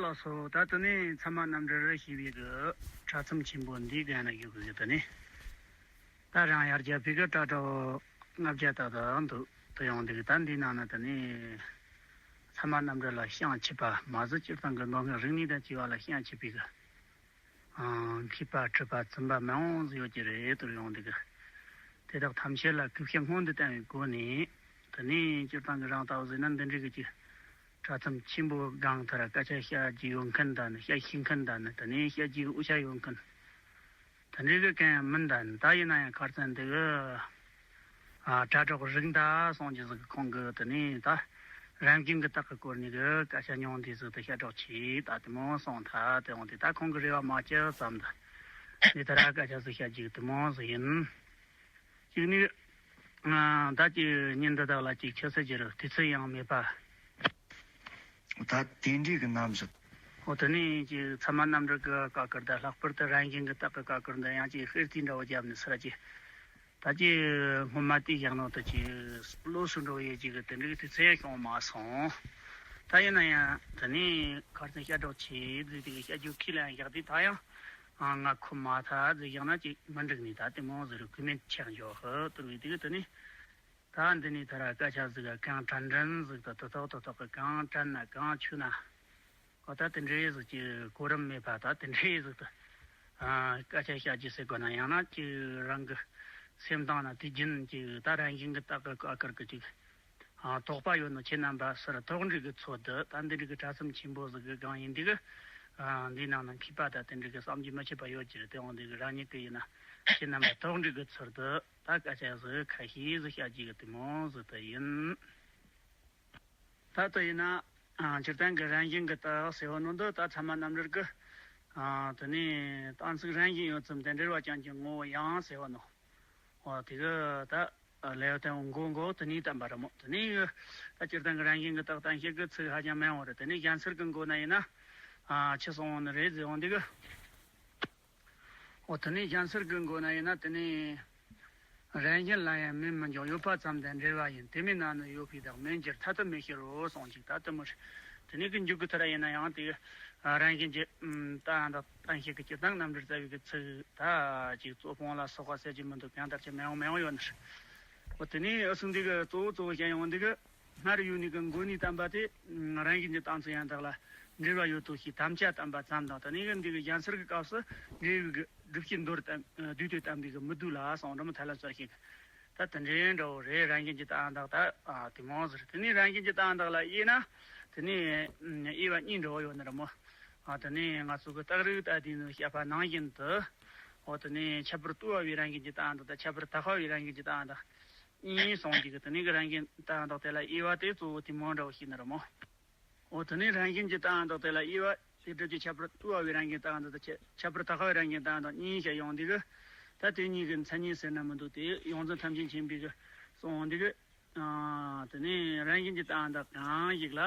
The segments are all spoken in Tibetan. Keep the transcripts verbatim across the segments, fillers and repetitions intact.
ལགས་སོ། ད་དེ་ནས་ཚད་མ་རྣམ་འགྲེལ་རུ་ཞེས་པའི་གི་གྲྭ་ཚང་ཆེན་པོ་འདིའི་སྒང་ན་བཞུགས་གི་དེ་ནས། ད་རང་ཡར་རྒྱ་བོད་ཀྱི་གྲྭ་གྲོགས་ལྔ་བརྒྱ་ད་ལྟ་འདུག་དེ་ཡོང་འདུག་ད་འདིའི་ནང་ན་དེ་ནས་ཚད་མ་རྣམ་འགྲེལ་ལ་བྱང་ཆུབ་པ་མ་ཟད་སྤྱིར་བཏང་གི་མདོ་སྔགས་རིག་གནས་དང་བཅས་པ་ལ་བྱང་ཆུབ་པའི་གི་མཁས་པ་གྲུབ་པ་བཙུན་པ་མང་བོ་ཟིག་ཡོད་ཀྱི་རེད། དེ་ཡོང་འདུག་གི་དེ་དག་ཐམས་ཅད་ལ་གུས་ཞབས་སྔོན་དུ་བཏང་བའི་སྒོ་ནས། དེ་ནས་སྤྱིར་བཏང་གི་རང་ལྟ་བུ་ཟིག་ན་འདི་འདྲའི་གི་ཅིག་གྲྭ་ཚང་ཆེན་པོ་སྒང་དེ་ར་སྐད་ཆ་བཤད་རྒྱུ་ཡོད་མཁན་དང་ནི་བཤད་ཤེས་མཁན་དང་ནི། དེ་ནས་བཤད་རྒྱུའི་དབུ་ཞྭ་ཡོད་མཁན་དེ་འདྲའི་གི་གང་ཡང་མིན་དང་ནི། ད་ཡིན་ན་ཡང་ཁ་སང་འདི་གི་ཨ་གྲྭ་གྲོགས་རིགས་མཐའ་སོང་རྒྱུ་ཟིག་གི་ཁོང་གིས་དེ་ནས་ད་རང་གཞན་གྱི་རྟགས་ཀྱི་སྐོར་ནས་གི་སྐད་ཆ་ཉུང་འདི་ཟིག་ཏུ་བཤད་རོགས་གྱིས། ད་དེ་མོ་སོང་ཐལ། དེ་འོང་དུས་ད་ཁོང་གི་རེ་བ་མ་བཅོལ་ཙམ་དུ་འདི་ལྟར་སྐད་ཆ་ཟིག་བཤད་རྒྱུ་དེ་མོ་ཟིག་ཡིན། གཅིག་ནི། ཨ། ད་ཀྱི་ཉིན་འདི་དག་ལ་ཅིག་ཆུ་ཚོད་ཀྱི་རུ་དུས་ཚོད་ཡང་མེད་པ། ད་དེ་འདྲའི་གི་ནམ་ཞིག་འོ་དེ་ནས་ཀྱི་ཚད་མ་རྣམ་འགྲེལ་གི་བཀའ་བཀར་དང་། ལྷག་པར་དུ་རང་བཞིན་གྱི་རྟགས་ཀྱི་བཀའ་བཀར་འདི་ཡང་ཅིག་ཧེར་ཏི་འདྲ་བོ་བརྒྱབ་ནས་ཚུར་ཅིག་ད་ཀྱི་སྔོན་མ་དེའི་ཞག་ནང་དུ་ཅིག་ལོ་སུ་འགྲོ་ཡས་ཅིག་གི་དེ་འདྲའི་དུས་ཚོད་བྱུང་མ་སོང་། ད་ཡིན་ན་ཡང་དེ་ནས་ཁར་ཚན་བཤད་གྲོགས་ཆེ་ཟིག་དེ་གི་བཤད་རྒྱུ་ཁས་ལེན་བཞག་དུས། ད་ཡང་ང་ཁོམ་མ་ཐག་ཟིག་བཞག་ན་ཅིག་མི་འགྲིག་ནས། ད་དེ་མོ་ཟིག་རུ་ཁུ་མེད་ཆགས་འཇོག་ཧི་དུར་བའི་དེ་གི་དེ་ནས། ད་འདི་ནས་ད་ར་སྐད་ཆ་ཟིག་གང་དྲན་དྲན་ཟིག་ད་དུ་ཐོག་དུ་ཐོག་གི་གང་དྲན་ན་གང་ཆུ་ན། འོ་ད་དེ་འདྲའི་ཟིག་གི་གོ་རིམ་མེད་པ། ད་དེ་འདྲའི་ཟིག་ད་ཨ་སྐད་ཆ་བཤད་རྒྱུ་ཟེར་དགོས་ན། ཡང་ན་ཅིག་རང་གི་སེམས་གཏིང་ན་དུས་རྒྱུན་ཅིག་ད་རང་བཞིན་གྱི་རྟགས་ཀྱི་བཀའ་བཀར་གི་ཅིག་ཨ་དོགས་པ་ཡོད་ནོ་ཁྱེད་རྣམ་པ་སར་དོགས་འདྲི་གི་ཚོད་དུ། ད་འདི་འདྲའི་གི་གྲྭ་ཚང་ཆེན་པོ་ཟིག་གི་སྒང་ཡིན་དུས་གི་ཨ་འདིའི་ནང་ན་མཁས་པ་ད་དེ་འདྲའི་གི་བསམ་གྱིས་མི་ཁྱབ་པ་ཡོད་ཀྱི་རེད། དེ་འོང་དུས་གི་རང་ཉིད་ཀྱི་ཡིན་ན་ཁྱེད་རྣམ་པ་དོགས་འདྲི་གི་ཚུལ་དུ་ད་སྐད་ཆ་ཟིག་ཁ་ཤས་ཟིག་བཤད་རྒྱུ་གི་དེ་མོ་ཟིག་ད་ཡིན། ད་ལྟ་ཡིན་ན་ཨ་སྤྱིར་བཏང་གི་རང་བཞིན་གྱི་རྟགས་ཟེར་བ་ནོ་འདི་ད་ཚད་མ་རྣམ་འགྲེལ་གི་ཨ་དེ་ནས་རྟགས་ཚིག་རང་བཞིན་ཡོད་ཙམ་དེ་འབྲེལ་བ་ཅན་གྱི་ངོ་བོ་ཡང་ཟེར་བ་ནོ། འོ་དེ་གི་ད་ལེའུ་དང་མགོ་མགོ་དེ་ནས་བསྟན་པ་རེད་མོ། དེ་ནས་ད་སྤྱིར་བཏང་གི་རང་བཞིན་གྱི་རྟགས་གཏན་འཁེལ་གྱི་ཚིག་ཧ་ཅང་མང་བ་རེད། དེ་ནས་གཞན་སེལ་གྱི་མགོ་ན་ཡིན་ན་ཨ་ཆི་སོང་བ་ནི་རེད་ཟེར་འོང་དེ་གི། འོ་དེ་ནས་གཞན་སེལ་གྱི་མགོ་ན་ཡིན་ན། དེ་ནས་རང་བཞིན་ལ་ཡང་མིན་མི་འགྱུར། ཡོད་པ་ཙམ་དང་འབྲེལ་བ་ཡིན། དེ་མེད་ན་ནི་ཡོད་པའི་བདག་མེད་འགྱུར། ཐ་དད་མེད་ཕྱིར་རོ་གསུངས་ཅིག་ད་དེ་མོ་རེད། དེ་ནས་ཀྱི་མཇུག་གི་ཐད་ཡིན་ན་ཡང་དེ་རང་བཞིན་གྱི་རྟགས་ཡང་དག་གཏན་འཁེལ་གྱི་སྤྱིར་བཏང་རྣམ་འགྲེལ་རྩ་བའི་གི་ཚིག་ད་ཅིག་གཙོ་སྤོང་ལ་སོགས་པ་ཟེར་གྱི་མི་འདུག་གང་ལྟར་ཅི་མང་བོ་མང་བོ་ཡོད་ནི་རེད། འོ་དེ་ནས་ཨ་སུ་འདི་གི་གཙོ་བོ་གཙོ་བོ་བཤད་ཡོང་འདི་གི་སྔར་ཡོད་ནི་གི་མགོ་ནས་བསྟན་པ་དེ་རང་བཞིན་གྱི་རྟགས་ཚིག་ཡང་དག་ལ་འབྲེལ་བ་ཡོད་དོ་ཞེས་དམ་བཅའ་བསྟན་པ་ཙམ་དང་། དེ་ནས་གི་འདི་གི་གཞན་སེལ་གྱི་སྐབས་སུ་འབྲས་བུའི་གི་སྒྲུབ་བྱེད་མདོར་བསྟན་བསྡུས་ཏེ་བསྟན་པའི་གི་མི་བསྡུ་ལ་གསུངས་འགྲོ་མི་ཐ་ལ་ཚོར་ཞིག་ད་དེ་འདྲའི་འདྲ་བོ་རེད། རང་བཞིན་གྱི་རྟགས་ཡང་དག་ད་ཨ་དེ་མོ་ཟེར། དེ་ནས་རང་བཞིན་གྱི་རྟགས་ཡང་དག་ལ་དབྱེ་ན། དེ་ནས་དབྱེ་བ་གཉིས་འདྲ་བོ་ཡོད་ནི་རེད་མོ། ཨ་དེ་ནས་ང་ཚོ་གི་རྟགས་རིགས་ལྟ་དུས་ནི་བཤད་པ་ནང་བཞིན་དུ། འོ་དེ་ནས་ཁྱད་པར་དུ་བ་བའི་རང་བཞིན་གྱི་རྟགས་ཡང་དག་དང་། ཁྱད་པར་དག་པ་བའི་རང་བཞིན་གྱི་རྟགས་ཡང་དག་གཉིས་གསུངས་ཀྱི་གི། དེ་ནས་གི་རང་བཞིན་རྟགས་ཡང་དག་དེ་ལ་དབྱེ་བ་དེ་གཙོ་བོ་དེ་མོ་འདྲ་བོ་ཞིག་ནི་རེད་མོ། འོ་དེ་ནས་རང་བཞིན་གྱི་རྟགས་ཡང་དག་དེ་ལ་དབྱེ་བ་དེ་སྒྲུབ་ཀྱི་ཁྱད་པར་དུ་བ་བའི་རང་བཞིན་རྟགས་ཡང་དག་དང་ཁྱད་ཁྱད་པར་དག་པ་བའི་རང་བཞིན་རྟགས་ཡང་དག་གཉིས་བཤད་ཡོང་དུས་གི། ད་དེ་གཉིས་ཀྱི་མཚན་ཉིད་ཟེར་ན་མི་འདུག་དེ་ཡོངས་འཛིན་ཐམས་ཅད་མཁྱེན་པའི་གི་གསུངས་ཡོང་དུས་གི། ཨ་དེ་ནས་རང་བཞིན་གྱི་རྟགས་ཡང་དག་གང་ཞིག་ལ།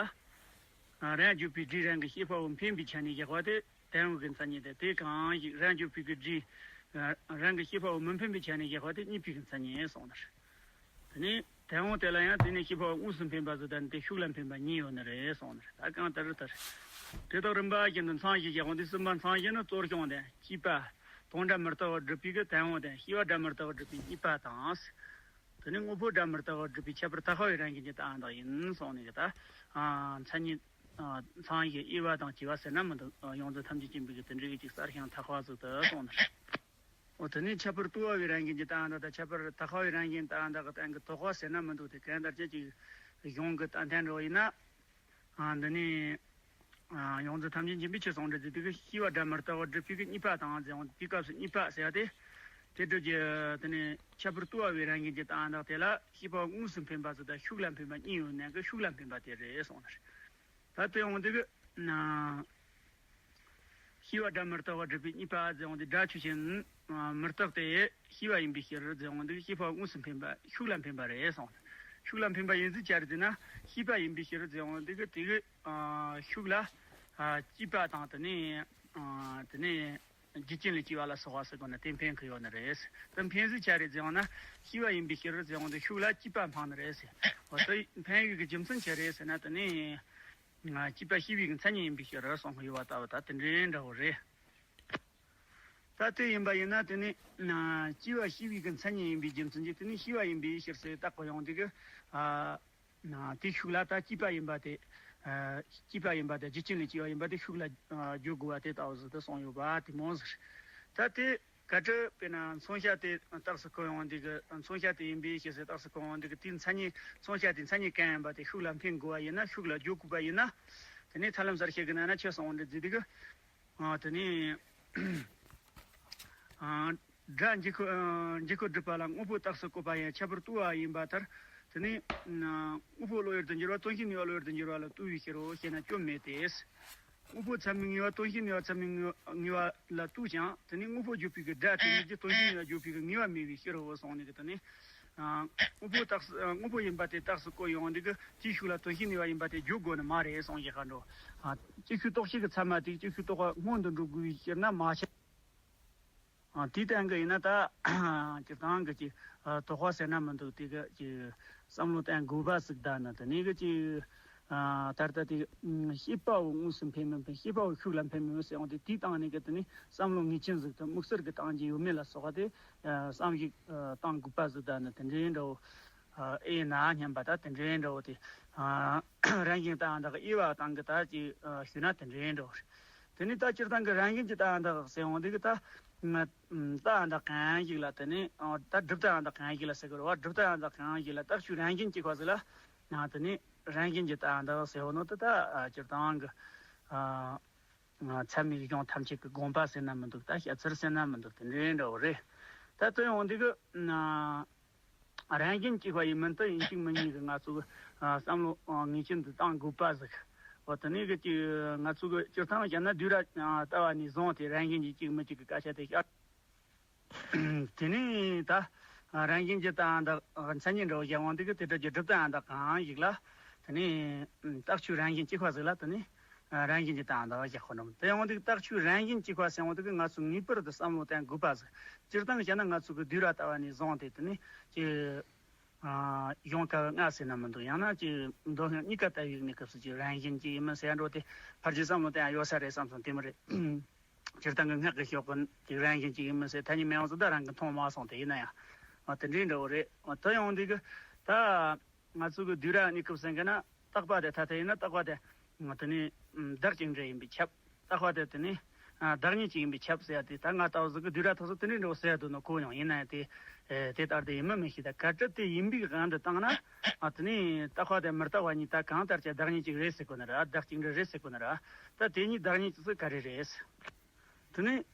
ཨ་རང་རྒྱུད་པའི་སྒྲས་རང་གི་ཤེས་པ་པོ་འཕེན་པའི་ཆ་ནས་བཞག་པ་དེ་དང་པོའི་གི་མཚན་ཉིད་དེ། དེ་གང་ཞིག་རང་རྒྱུད་པའི་གི་སྒྲས་རང་གི་ཤེས་པ་པོ་མི་འཕེན་པའི་ཆ་ནས་བཞག་པ་དེ་གཉིས་པའི་གི་མཚན་ཉིད་གསུངས་ནི་རེད། དེ་ནས་དང་པོ་དེ་ལ་ཡང་དེ་ནས་ཤེས་པ་པོ་དངོས་སུ་འཕེན་པ་ཟིག་དང་དེ་ཤུགས་ལ་འཕེན་པ་གཉིས་ཡོད་ནི་རེད་གསུངས་ནི་རེད། ད་གང་ལྟར་ལྟར། དེ་དག་རིམ་པ་བཞིན་དུ་མཚན་བཞི་བཞག་པ་འདི་གསུམ་པ་མཚན་བཞི་ནི་གཙོར་བྱུང་སྟེ། སྐྱེས་པ་དང་སྒྲ་མི་རྟག་པར་སྒྲུབ་པའི་གི་དང་པོ་དང་། སྐྱེ་བ་སྒྲ་མི་རྟག་པར་སྒྲུབ་པའི་གཉིས་པ་དང་། དེ་ནས་དངོས་པོ་སྒྲ་མི་རྟག་པར་སྒྲུབ་པའི་ཁྱད་པར་དག་པ་བའི་རང་བཞིན་གྱི་རྟགས་ཡང་དག་ཡིན་གསུངས་ནས་ད། ཨ་མཚན་ཉིད་ཨ་མཚན་བཞི་དབྱེ་བ་དང་བཅས་པ་ཟེར་ན་མི་འདུག་ཡོངས་འཛིན་ཐམས་ཅད་མཁྱེན་པའི་གི་དེ་འདྲའི་གི་ཅིག་གསལ་ཞིང་དག་པ་ཟིག་ཏུ་གསུངས་ནས། འོ་དེ་ནས་ཁྱད་པར་དུ་བ་བའི་རང་བཞིན་གྱི་རྟགས་ཡང་དག་དང་། ཁྱད་པར་དག་པ་བའི་རང་བཞིན་རྟགས་ཡང་དག་གི་སྟེང་གི་དོགས་པ་ཟེར་ན་མི་འདུག་དེ་གང་ལྟར་ཅི་ཅིག་གཞུང་གི་ལྟ་མཐའ་འགྲོ་ཡིན་ན། ཨ་འདི་ནས་ཨ་ཡོངས་འཛིན་ཐམས་ཅད་མཁྱེན་པས་ཆོས་གསུངས་འགྲོ་ཟེར་དུས་གི། སྐྱེ་བ་སྒྲ་མི་རྟག་པར་སྒྲུབ་པའི་གི་གཉིས་པ་དང་ཟེར་འོང་དུས། དེའི་སྐབས་སུ་གཉིས་པ་ཟེར་བ་དེ། དེ་སྒྲུབ་ཀྱི་དེ་ནས་ཁྱད་པར་དུ་བ་བའི་རང་བཞིན་གྱི་རྟགས་ཡང་དག་དེ་ལ་ཤེས་པ་དངོས་སུ་འཕེན་པ་ཟིག་དང་ཤུགས་ལ་འཕེན་པ་གཉིས་ཡོད་ནའང་གི་ཤུགས་ལ་འཕེན་པ་དེ་རེད་གསུངས་ནི་རེད། ད་དེ་འོང་དུས་གི་ན། ཤེས་པ་སྒྲ་མི་རྟག་པར་སྒྲུབ་པའི་གཉིས་པ་ཟེར་འོང་དུས། སྒྲ་ཆོས་ཅན་མི་རྟག་སྟེ་ཤེས་པ་ཡིན་པའི་ཕྱིར་ཟེར་འོང་དུས། ཤེས་པ་དངོས་སུ་འཕེན་པ་ཤུགས་ལ་འཕེན་པ་རེད་གསུངས། ཤུགས་ལ་འཕེན་པ་ཡིན་ཚུལ་ག་རེ་ཟེར་ན། ཤེས་པ་ཡིན་པའི་ཕྱིར་ཟེར་འོང་དུས་གི་དེ་གི་ཨ་ཤུགས་ལ་ཨ་སྐྱེས་པ་དང་། དེ་ནས་ཨ་དེ་ནས་རྒྱུ་རྐྱེན་ལས་སྐྱེས་པ་ལ་སོགས་པ་ཟེར་དགོས་ན་དེ་འཕེན་གི་ཡོད་ནི་རེད། དེ་འཕེན་ཚུལ་ག་རེ་ཟེར་འོང་ན། ཤེས་པ་ཡིན་པའི་ཕྱིར་ཟེར་འོང་དུས་ཤུགས་ལ་སྐྱེས་པ་འཕངས་ནི་རེད་ཟེར། འོ་དེ་འཕེན་ཡུལ་གྱི་རྒྱུ་མཚན་ག་རེ་ཟེར་ན། དེ་ནས་ སྐྱེས་པ་ཤི་བའི་གི་མཚན་ཉིད་ཡིན་པའི་ཕྱིར་གསུངས་ཡོད་པ་ལྟ་བུ་ད་དེ་འདྲའི་འདྲ་བོ་རེད། ད་དེ་ཡིན་པ་ཡིན་ན་དེ་ནི་སྐྱེས་པ་ཤི་བའི་གི་མཚན་ཉིད་ཡིན་པའི་རྒྱུ་མཚན་གྱིས་དེ་ནི་ཤི་བ་ཡིན་པའི་ཕྱིར་ཟེར་བཏགས་པ་ཡོང་དུས་གི། དེའི་ཤུགས་ལ་ད་སྐྱེས་པ་ཡིན་པ་དེ། སྐྱེས་པ་ཡིན་པ་དེ་རྒྱུ་རྐྱེན་ལས་སྐྱེས་པ་ཡིན་པ་དེ་ཤུགས་ལ་བརྗོད་དགོས་པ་དེ་ལྟ་བུ་ཟིག་ཏུ་གསུངས་ཡོད་པ་དེ་མོ་ཟིག་ད་དེ། གལ་ཏེ་དཔེར་ན་མཚོན་བྱ་དེ་རྟགས་སུ་བཀོད་ཡོང་དུས་ཀྱི་མཚོན་བྱ་དེ་ཡིན་པའི་ཕྱིར་ཟེར་རྟགས་སུ་བཀོད་ཡོང་དུས་ཀྱི་དེའི་མཚན་ཉིད་མཚོན་བྱ་དེ་མཚན་ཉིད་གང་ཡིན་པ་དེ་ཤུགས་ལ་འཕེན་དགོས་པ་ཡིན་ན་ཤུགས་ལ་བརྗོད་དགོས་པ་ཡིན་ན། དེ་ནས་ཐར་ལམ་གསལ་བྱེད་ཀྱི་ནང་ན་ཆོས་གསུངས་འདྲི་རྩིས་དུས་ཀྱི། དེ་ནས། སྒྲ་འཇུག་གོ་འཇུག་གོ་སྒྲུབ་པ་ལ་དངོས་པོ་རྟགས་སུ་བཀོད་པ་ཡང་ཁྱད་པར་ལྟོས་པ་ཡིན་པ་ལྟར། དེ་ནས། དངོས་པོ་བློ་ཡུལ་དུ་འགྱུར་བ་དོན་བྱེད་ནུས་པ་བློ་ཡུལ་དུ་འགྱུར་བ་ལ་ལྟོས་པའི་ཕྱིར་རོ་ཞེ་ན་སྐྱོན་མེད་དེ། དངོས་པོ་ཚད་མའི་ངེས་པ་དོན་བྱེད་ནུས་པ་ཚད་མའི་ངེས་པ་ལ་ལྟོས་ཀྱང་དེ་ནི་དངོས་པོ་བརྗོད་པའི་གི་སྒྲ་དེ་ཉིད་ཀྱིས་དོན་བྱེད་ནུས་པ་བརྗོད་པའི་གི་ངེས་པ་མེད་པའི་ཕྱིར་རོ་གསུངས་ནས་གི་དེ་ནི། དངོས་པོ་རྟགས་སུ་དངོས་པོ་ཡིན་པ་དེ་རྟགས་སུ་བཀོད་ཡོང་དུས་གི་དེའི་ཤུགས་ལ་དོན་བྱེད་ནུས་པ་ཡིན་པ་དེ་བརྗོད་དགོས་ནི་མ་རེད་གསུངས་ཡོད་ག་འགྲོ། ཅིག་ཤོས་རྟོགས་བྱེད་ཀྱི་ཚད་མ་དེ་ཅིག་ཤོས་རྟོགས་པ་སྔོན་དུ་འགྲོ་དགོས་པའི་ཕྱིར་ན་མ་ཆགས། དེའི་སྟེང་གི་ཡིན་ན་ད་སྤྱིར་བཏང་གི་ཅིག་དོགས་པ་ཟེར་ན་མི་འདུག་དེ་གི་ཅིག་བསམ་བློ་གཏོང་དགོས་པ་ཟིག་ད་ནི་དེ་ནས་གི་ཅིག་ད་ལྟ་དེ་ཤེས་པ་བོ་དངོས་སུ་འཕེན་མི་འཕེན་ཤེས་པ་བོ་ཤུགས་ལ་འཕེན་མི་འཕེན་ཟེར་ཡོང་དུས་དེའི་སྟེང་ནས་གི་དེ་ནི་བསམ་བློ་ངེས་ཅན་ཟིག་ཏུ་དམིགས་བསལ་གི་བཏང་རྒྱུ་ཡོད་མེད་ལ་སོགས་པ་དེ་བསམ་གཞིག་གཏོང་དགོས་པ་ཟིག་ད་ནི་དེ་འདྲའི་འདྲ་བོ། ཨེ་ན་སྙམ་པ་ད་དེ་འདྲའི་འདྲ་བོ་དེ། རང་བཞིན་དང་འདག་དབྱེ་བ་དང་གི་ད་ཅིག་ཞུས་ན་དེ་འདྲའི་འདྲ་བོ་རེད། དེ་ནི་ད་སྤྱིར་བཏང་གི་རང་བཞིན་གྱི་ད་འདག་ཟེར་འོང་དུས་གི་ད། ད་འདག་གང་ཞིག་ལ་དེ་ནི་ད་སྒྲུབ་ད་འདག་གང་ཞིག་ལ་ཟེར་གི་རེད་བ་སྒྲུབ་ད་འདག་གང་ཞིག་ལ་རྟགས་ཆོས་རང་བཞིན་གྱི་ཁ་ཟིག་ལ། དེ་ནི་རང་བཞིན་གྱི་ད་འདག་ཟེར་བ་ནོ་དེ་ད་སྤྱིར་བཏང་གི། ཚད་མའི་གཞུང་ཐམས་ཅད་ཀྱི་དགོངས་པ་ཟེར་ན་མི་འདུག་ད་བཤད་ཚུལ་ཟེར་ན་མི་འདུག་དེ་འདྲའི་འདྲ་བོ་རེད། ད་དེ་ཡོང་དུས་གི། རང་བཞིན་གཅིག་པ་ཡིན་མིན་དུ་ཡིན་གཅིག་མིན་གཉིས་ཀྱི་ང་ཚོ་གི་བསམ་བློ་ངེས་ཅན་དུ་བཏང་དགོས་པ་ཟིག་འོ་དེ་ནས་གི་ཅིག་ང་ཚོ་གི་སྤྱིར་བཏང་བཤད་ན་དུས་རབས་ལྟ་བ་ནས་བཟུང་སྟེ་རང་བཞིན་གྱི་གཅིག་མིན་གཅིག་གི་སྐད་ཆ་དེ་བཤད། དེ་ནས་ད་རང་བཞིན་གྱི་ད་འདི་མཚན་ཉིད་འདྲ་བོ་བཤད་འོང་དུས་གི་དེ་འདྲ་གྱི་སྒྲུབ་ད་འདི་གང་ཞིག་ལ་དེ་ནས་རྟགས་ཆོས་རང་བཞིན་གཅིག་པ་ཟིག་ལ་དེ་ནས། རང་བཞིན་གྱི་ད་འདག་བཞག་ཁོ་ནམ་དེ་ཡོང་དུས་རྟགས་ཆོས་རང་བཞིན་གཅིག་པ་ཟེར་འོང་དུས་ང་ཚོ་ངེས་པར་དུ་བསམ་བློ་གཏོང་དགོས་པ་ཟིག་སྤྱིར་བཏང་བཤད་ན་ང་ཚོ་གི་དུས་རབས་ལྟ་བ་ནས་བཟུང་སྟེ་དེ་ནི་ཅི། གཞུང་ལྟ་བུ་ལྔ་ཟེར་ན་མི་འདུག་ཡང་ན་ཅི་མདོ་སྔགས་གཉིས་ཀ་ལྟ་བའི་གནས་སྐབས་སུ་ཅི་རང་བཞིན་གཅིག་ཡིན་མིན་ཟེར་འགྲོ་དེ་ཕལ་ཆེར་བསམ་བློ་གཏོང་ཡ་ཡོད་ས་རེད་བསམ་སོང་དེ་མི་རེད། སྤྱིར་བཏང་གི་སྔགས་ཀྱི་ཕྱོགས་ཀྱི་ཅི་རང་བཞིན་གཅིག་ཡིན་མིན་ཟེར་ཐ་སྙད་མེད་ཡོང་ཟིག་ད་རང་གི་མཐོང་མ་སོང་དེ་ཡིན་ན་ཡང་དེ་འདྲའི་འདྲ་བོ་རེད། དེ་ཡོང་དུས་གི་ད། ང་ཚོ་གི་དུས་རབས་གནས་སྐབས་ཟེར་མཁན་ན་རྟག་པ་དེ་ཐ་དད་ཡིན་ན་རྟག་པ་དེ་དེ་ནི་བདག་གཅིག་འབྲེལ་ཡིན་པས་ཁྱབ། རྟག་པ་དེ་དེ་ནི་བདག་ཉིད་གཅིག་ཡིན་པས་ཁྱབ་ཟེར་ཡ་དེ་ད་ང་ལྟ་བུ་ཟིག་གི་དུས་རབས་ཐོག་སུ་དེ་འདྲའི་འདྲ་བོ་ཟེར་ཡ་འདུག་ནོ་གོ་མྱོང་ཡིན་ན་ཡང་དེ་དེ་ལྟར་དེ་ཡིན་མིན་མི་ཤེས། ད་གལ་ཏེ་དེ་ཡིན་པའི་དབང་དུ་བཏང་ན་དེ་ནི་རྟག་པ་དེ་མི་རྟག་པ་གཉིས་ད་གང་ལྟར་ཀྱང་བདག་ཉིད་གཅིག་རེད་ཟེར་གོ་ནི་ར་བདག་གཅིག་འབྲེལ་རེད་ཟེར་གོ་ནི་ར་ད་དེ་གཉིས་བདག་ཉིད་གཅིག་ཟེར་ག་རེ་རེད། དེ་ནས།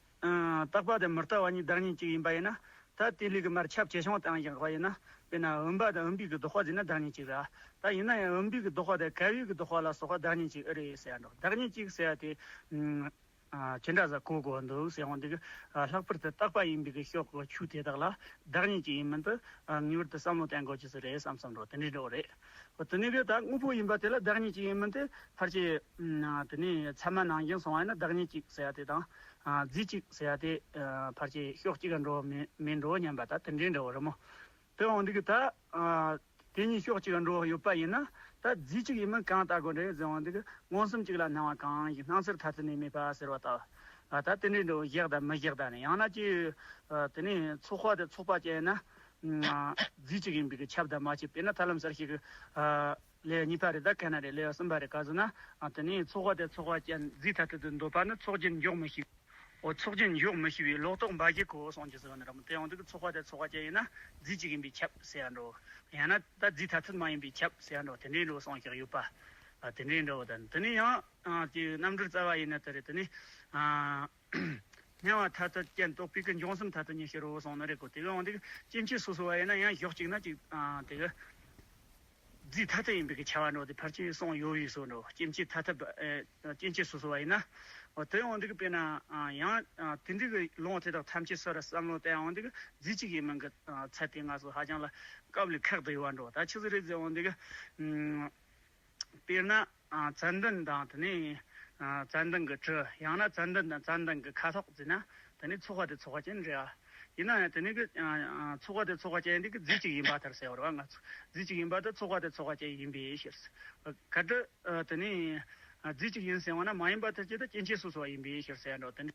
རྟག་པ་དེ་མི་རྟག་པ་གཉིས་བདག་ཉིད་གཅིག་ཡིན་པ་ཡིན་ན། ད་དེ་ལས་ཀྱི་མར་ཁྱབ་ཆེ་ཆུང་བཏང་བཞག་པ་ཡིན་ན། དཔེར་ན་བུམ་པ་དང་བུམ་པའི་གི་ལྡོག་པ་ཟེར་ན་བདག་ཉིད་གཅིག་ར། ད་ཡིན་ན་ཡང་བུམ་པའི་གི་ལྡོག་པ་དང་ག་བའི་གི་ལྡོག་པ་ལ་སོགས་པ་བདག་ཉིད་གཅིག་ཨེ་རེད་ཟེར་ཡ་འགྲོ། བདག་ཉིད་གཅིག་ཟེར་ཡ་དེ། ཅི་འདྲ་ཟ་གོ་དགོས་འདུག་ཟེར་འོང་དུས་ལྷག་པར་དུ་རྟག་པ་ཡིན་པའི་གི་ཕྱོགས་ཀྱི་ཆོས་དེ་དག་ལ་བདག་ཉིད་ཀྱི་ཡིན་མིན་དུ་ངེས་པར་དུ་བསམ་བློ་གཏོང་དགོས་ཀྱི་ཟིག་རེད་བསམ་བསམ་འགྲོ་དེ་འདྲའི་འགྲོ་རེད། དེ་ནས་གི་ད་དངོས་པོ་ཡིན་པ་དེ་ལ་བདག་ཉིད་ཀྱི་ཡིན་མིན་དེ་ཕལ་ཆེར་དེ་ནས་ཚད་མ་ནང་བཞིན་སོང་བ་ཡིན་ན་བདག་ཉིད་ཀྱི་ཟེར་ཡ་དེ་དང་རྫས་ཀྱི་ཟེར་ཡ་དེ་ཕལ་ཆེར་ཕྱོགས་གཅིག་ག་འགྲོ་མིན་མིན་འགྲོ་སྙམ་པ་ད་དེ་འདྲའི་འདྲ་བོ་རེད་མོ། དེ་འོང་དུས་ཀྱི་ད། དེ་གཉིས་ཕྱོགས་གཅིག་ག་འགྲོ་ཡོད་པ་ཡིན་ན་ད་རྫས་གཅིག་ཡིན་མིན་གང་ལྟ་དགོས་རེད་ཟེར་འོང་དུས་ཀྱི་མངོན་སུམ་གཅིག་ལ་སྣང་བ་གང་ཞིག་སྣང་ཚུལ་ཐ་དད་ནས་མེད་པ་ཟེར་བ་ལྟ་བུ། ད་དེ་འདྲའི་འགྲོ་བཞག་དང་མི་བཞག་དང་ནི་ཡང་ན་ཅི། དེ་ནས་ཚོགས་པ་དེ་ཚོགས་པ་ཅན་ཡིན་ན། རྫས་གཅིག་ཡིན་པའི་གི་ཁྱབ་དང་མ་ཁྱབ་དཔེར་ན་ཐར་ལམ་གསལ་བྱེད་ཀྱི། ལེའུ་གཉིས་པ་རེད་ད་ག་ན་རེད་ལེའུ་གསུམ་པ་རེད་ག་ཟེར་ན། དེ་ནས་ཚོགས་པ་དེ་ཚོགས་པ་ཅན་རྫས་ཐ་དད་དུ་འདོད་པ་ནི་ཚོགས་རྒྱན་འཇོག་མི་ཤེས། འོ་ཚོགས་རྒྱན་འཇོག་མི་ཤེས་པའི་ལོག་རྟོག་འབའ་ཞིག་གོ་གསུངས་ཀྱི་ཟེར་བ་ནི་ར་མོ་དེ་ཡང་དེ་གི་ཚོགས་པ་དེ་ཚོགས་པ་ཅན་ཡིན་ན་རྫས་གཅིག་ཡིན་པས་ཁྱབ་ཟེར་ཡ་འགྲོ། ཡང་ན་ད་རྫས་ཐ་དད་མ་ཡིན་པས་ཁྱབ་ཟེར་ཡ་འགྲོ་དེ་འདྲའི་འགྲོ་གསུངས་ཀྱི་ཡོད་པ། དེ་འདྲའི་འགྲོ་བ་དང་དེ་ནས་ཡང་དེ་རྣམ་འགྲེལ་རྩ་བ་ཡིན་ན་དེ་རེད་དེ་ནས། སྣང་བ་ཐ་དད་ཅན་རྟོག་པའི་ཀྱི་འབྱུང་སེམས་ཐ་དད་ཉིད་ཕྱིར་རོ་གསུངས་ནི་རེད་གོ། དེ་གི་འོང་དེ་གི་སྐྱེ་མཆེད་སོ་སོ་བ་ཡིན་ན་ཡང་ཕྱོགས་གཅིག་ན་གཅིག་དེ་གི་རྫས་ཐ་དད་ཡིན་པའི་གི་ཁྱབ་པ་འགྲོ་དེ་ཕལ་ཆེར་གསུངས་ཡོད་པའི་བཟོ་འགྲོ། སྐྱེ་མཆེད་ཐ་དད་པ་ཨེ་སྐྱེ་མཆེད་སོ་སོ་བ་ཡིན་ན། འོ་དེ་འོང་དེ་གི་དཔེར་ན་ཡང་དེ་འདྲའི་གི་ལུང་དེ་དག་ཐམས་ཅད་སོ་ར་བསམ་བློ་བཏང་འོང་དེ་གི་རྫས་གཅིག་ཡིན་མིན་གི་ཚད་དེ་ང་ཚོ་ཧ་ཅང་ལ་སྐབས་ལས་ཁག་ཏུ་ཡོད་པ་འགྲོ། ད་ཆི་ཟིག་རེད་ཟེར་འོང་དེ་གི་དཔེར་ན། ཙན་དན་དང་དེ་ནས་ཙན་དན་གྱི་དྲི་ཡང་ན་ཙན་དན་དང་ཙན་དན་གྱི་ཁ་ལྷག་ཟེར་ན་དེ་ནས་ཚོགས་པ་དེ་ཚོགས་པ་ཅན་རེད་ཨ། ཡིན་ན་ཡང་དེ་ནས་གི་ཚོགས་པ་དེ་ཚོགས་པ་ཅན་དེ་གི་རྫས་གཅིག་ཡིན་པ་ལྟར་ཟེར་བ་རེད་བ། ང་ཚོ་རྫས་གཅིག་ཡིན་པ་དེ་ཚོགས་པ་དེ་ཚོགས་པ་ཅན་ཡིན་པའི་ཕྱིར། གལ་ཏེ་དེ་ནས་ རྫས་གཅིག་ཡིན་ཟེར་བ་ན་མ་ཡིན་པ་ཐལ་གྱི་ད་སྐྱེ་མཆེད་སོ་སོ་བ་ཡིན་པའི་ཕྱིར་ཟེར་འགྲོ། དེ་འདྲ།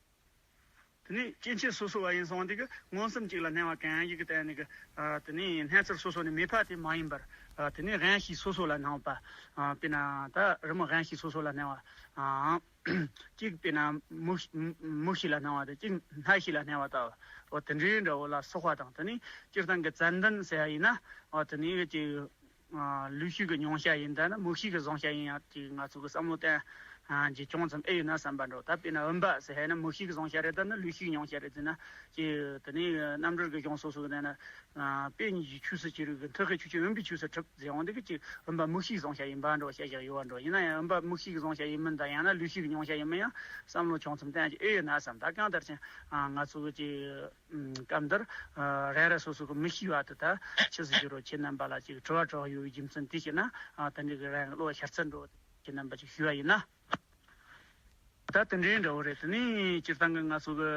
དེ་ནས་སྐྱེ་མཆེད་སོ་སོ་བ་ཡིན་སོང་དེ་གི་མངོན་སུམ་གཅིག་ལ་སྣང་བ་གང་ཞིག་གི་སྟེང་ནས་གི་ཨ་དེ་ནས་སྣང་ཚུལ་སོ་སོ་ནས་མེད་པ་དེ་མ་ཡིན་པར། ཨ་དེ་ནས་དབང་ཤེས་སོ་སོ་ལ་སྣང་བ། ཨ་དཔེར་ན་ད་རི་མོ་དབང་ཤེས་སོ་སོ་ལ་སྣང་བ། ཨ་གཅིག་དཔེར་ན་མིག་མིག་ཤེས་ལ་སྣང་བ་དང་གཅིག་སྣ་ཤེས་ལ་སྣང་བ་ལྟ་བུ། འོ་དེ་འདྲའི་འདྲ་བོ་ལ་སོགས་པ་དང་། དེ་ནས་སྤྱིར་བཏང་གི་ཙན་དན་ཟེར་བ་ཡིན་ན། འོ་དེ་ནས་ཀྱི་ཨ་ལུས་ཤེས་ཀྱི་མྱོང་བྱ་ཡིན་ད་ན་མིག་ཤེས་ཀྱི་གཟུང་བྱ་ཡིན་ཡང་ཅིག་ང་ཚོ་གི་བསམ་བློ་གཏོང་ཨ་རྒྱུ་ཅུང་ཙམ་ཨེ་ཡོད་ན་བསམ་པ་འགྲོ། ད་དཔེར་ན་བུམ་པ་ཟེར་ཧ་ན་མིག་ཤེས་ཀྱི་གཟུང་བྱ་རེད་ད་ན་ལུས་ཤེས་ཀྱི་མྱོང་བྱ་རེད་ཟེར་ན་ཅིག་དེ་ནས་རྣམ་འགྲེལ་གྱི་གཞུང་སོ་སོ་གི་ནང་ན་ཨ་དཔེ་གཉིས་ཀྱི་ཆོས་སུ་ཅི་རིགས་ཀྱི་མཐུ་གི་ཆོས་ཅིག་བུམ་པའི་ཆོས་སུ་གྲུབ་ཟེར་འོང་དེ་གི་ཅིག་བུམ་པ་མིག་ཤེས་ཀྱི་གཟུང་བྱ་ཡིན་པ་འགྲོ་བཤད་བཞག་ཡོད་པ་འགྲོ། ཡིན་ན་ཡང་བུམ་པ་མིག་ཤེས་ཀྱི་གཟུང་བྱ་ཡིན་མིན་དང་ཡང་ན་ལུས་ཤེས་ཀྱི་མྱོང་བྱ་ཡིན་མིན་ཡང་བསམ་བློ་ཅུང་ཙམ་གཏོང་རྒྱུ་ཨེ་ཡོད་ན་བསམ། ད་གང་ལྟར་ཀྱང་ཨ་ང་ཚོ་གི་ཅིག་སྐབས་འདིར་རང་རང་སོ་སོ་གི་མི་ཤེས་པ་དེ་ད་ཆི་ཟིག་ཞུ་རོགས། ཁྱེད་རྣམ་པ་ལ་ཅིག་དྲི་བ་དྲི་བ་ཡོད་པའི་རྒྱུ་མཚན་དེ་བྱས་ན་ཨ་དེ་འདྲའི་གི་རང་གི་བློ་ཤར་ཚུལ་འགྲོ། ཁྱེད་རྣམ་པ་ཅིག་ཞུ་བ་ཡིན་ན། ད་དེ་འདྲའི་འདྲ་བོ་རེད། དེ་ནས་སྤྱིར་བཏང་གི་ང་ཚོ་གི་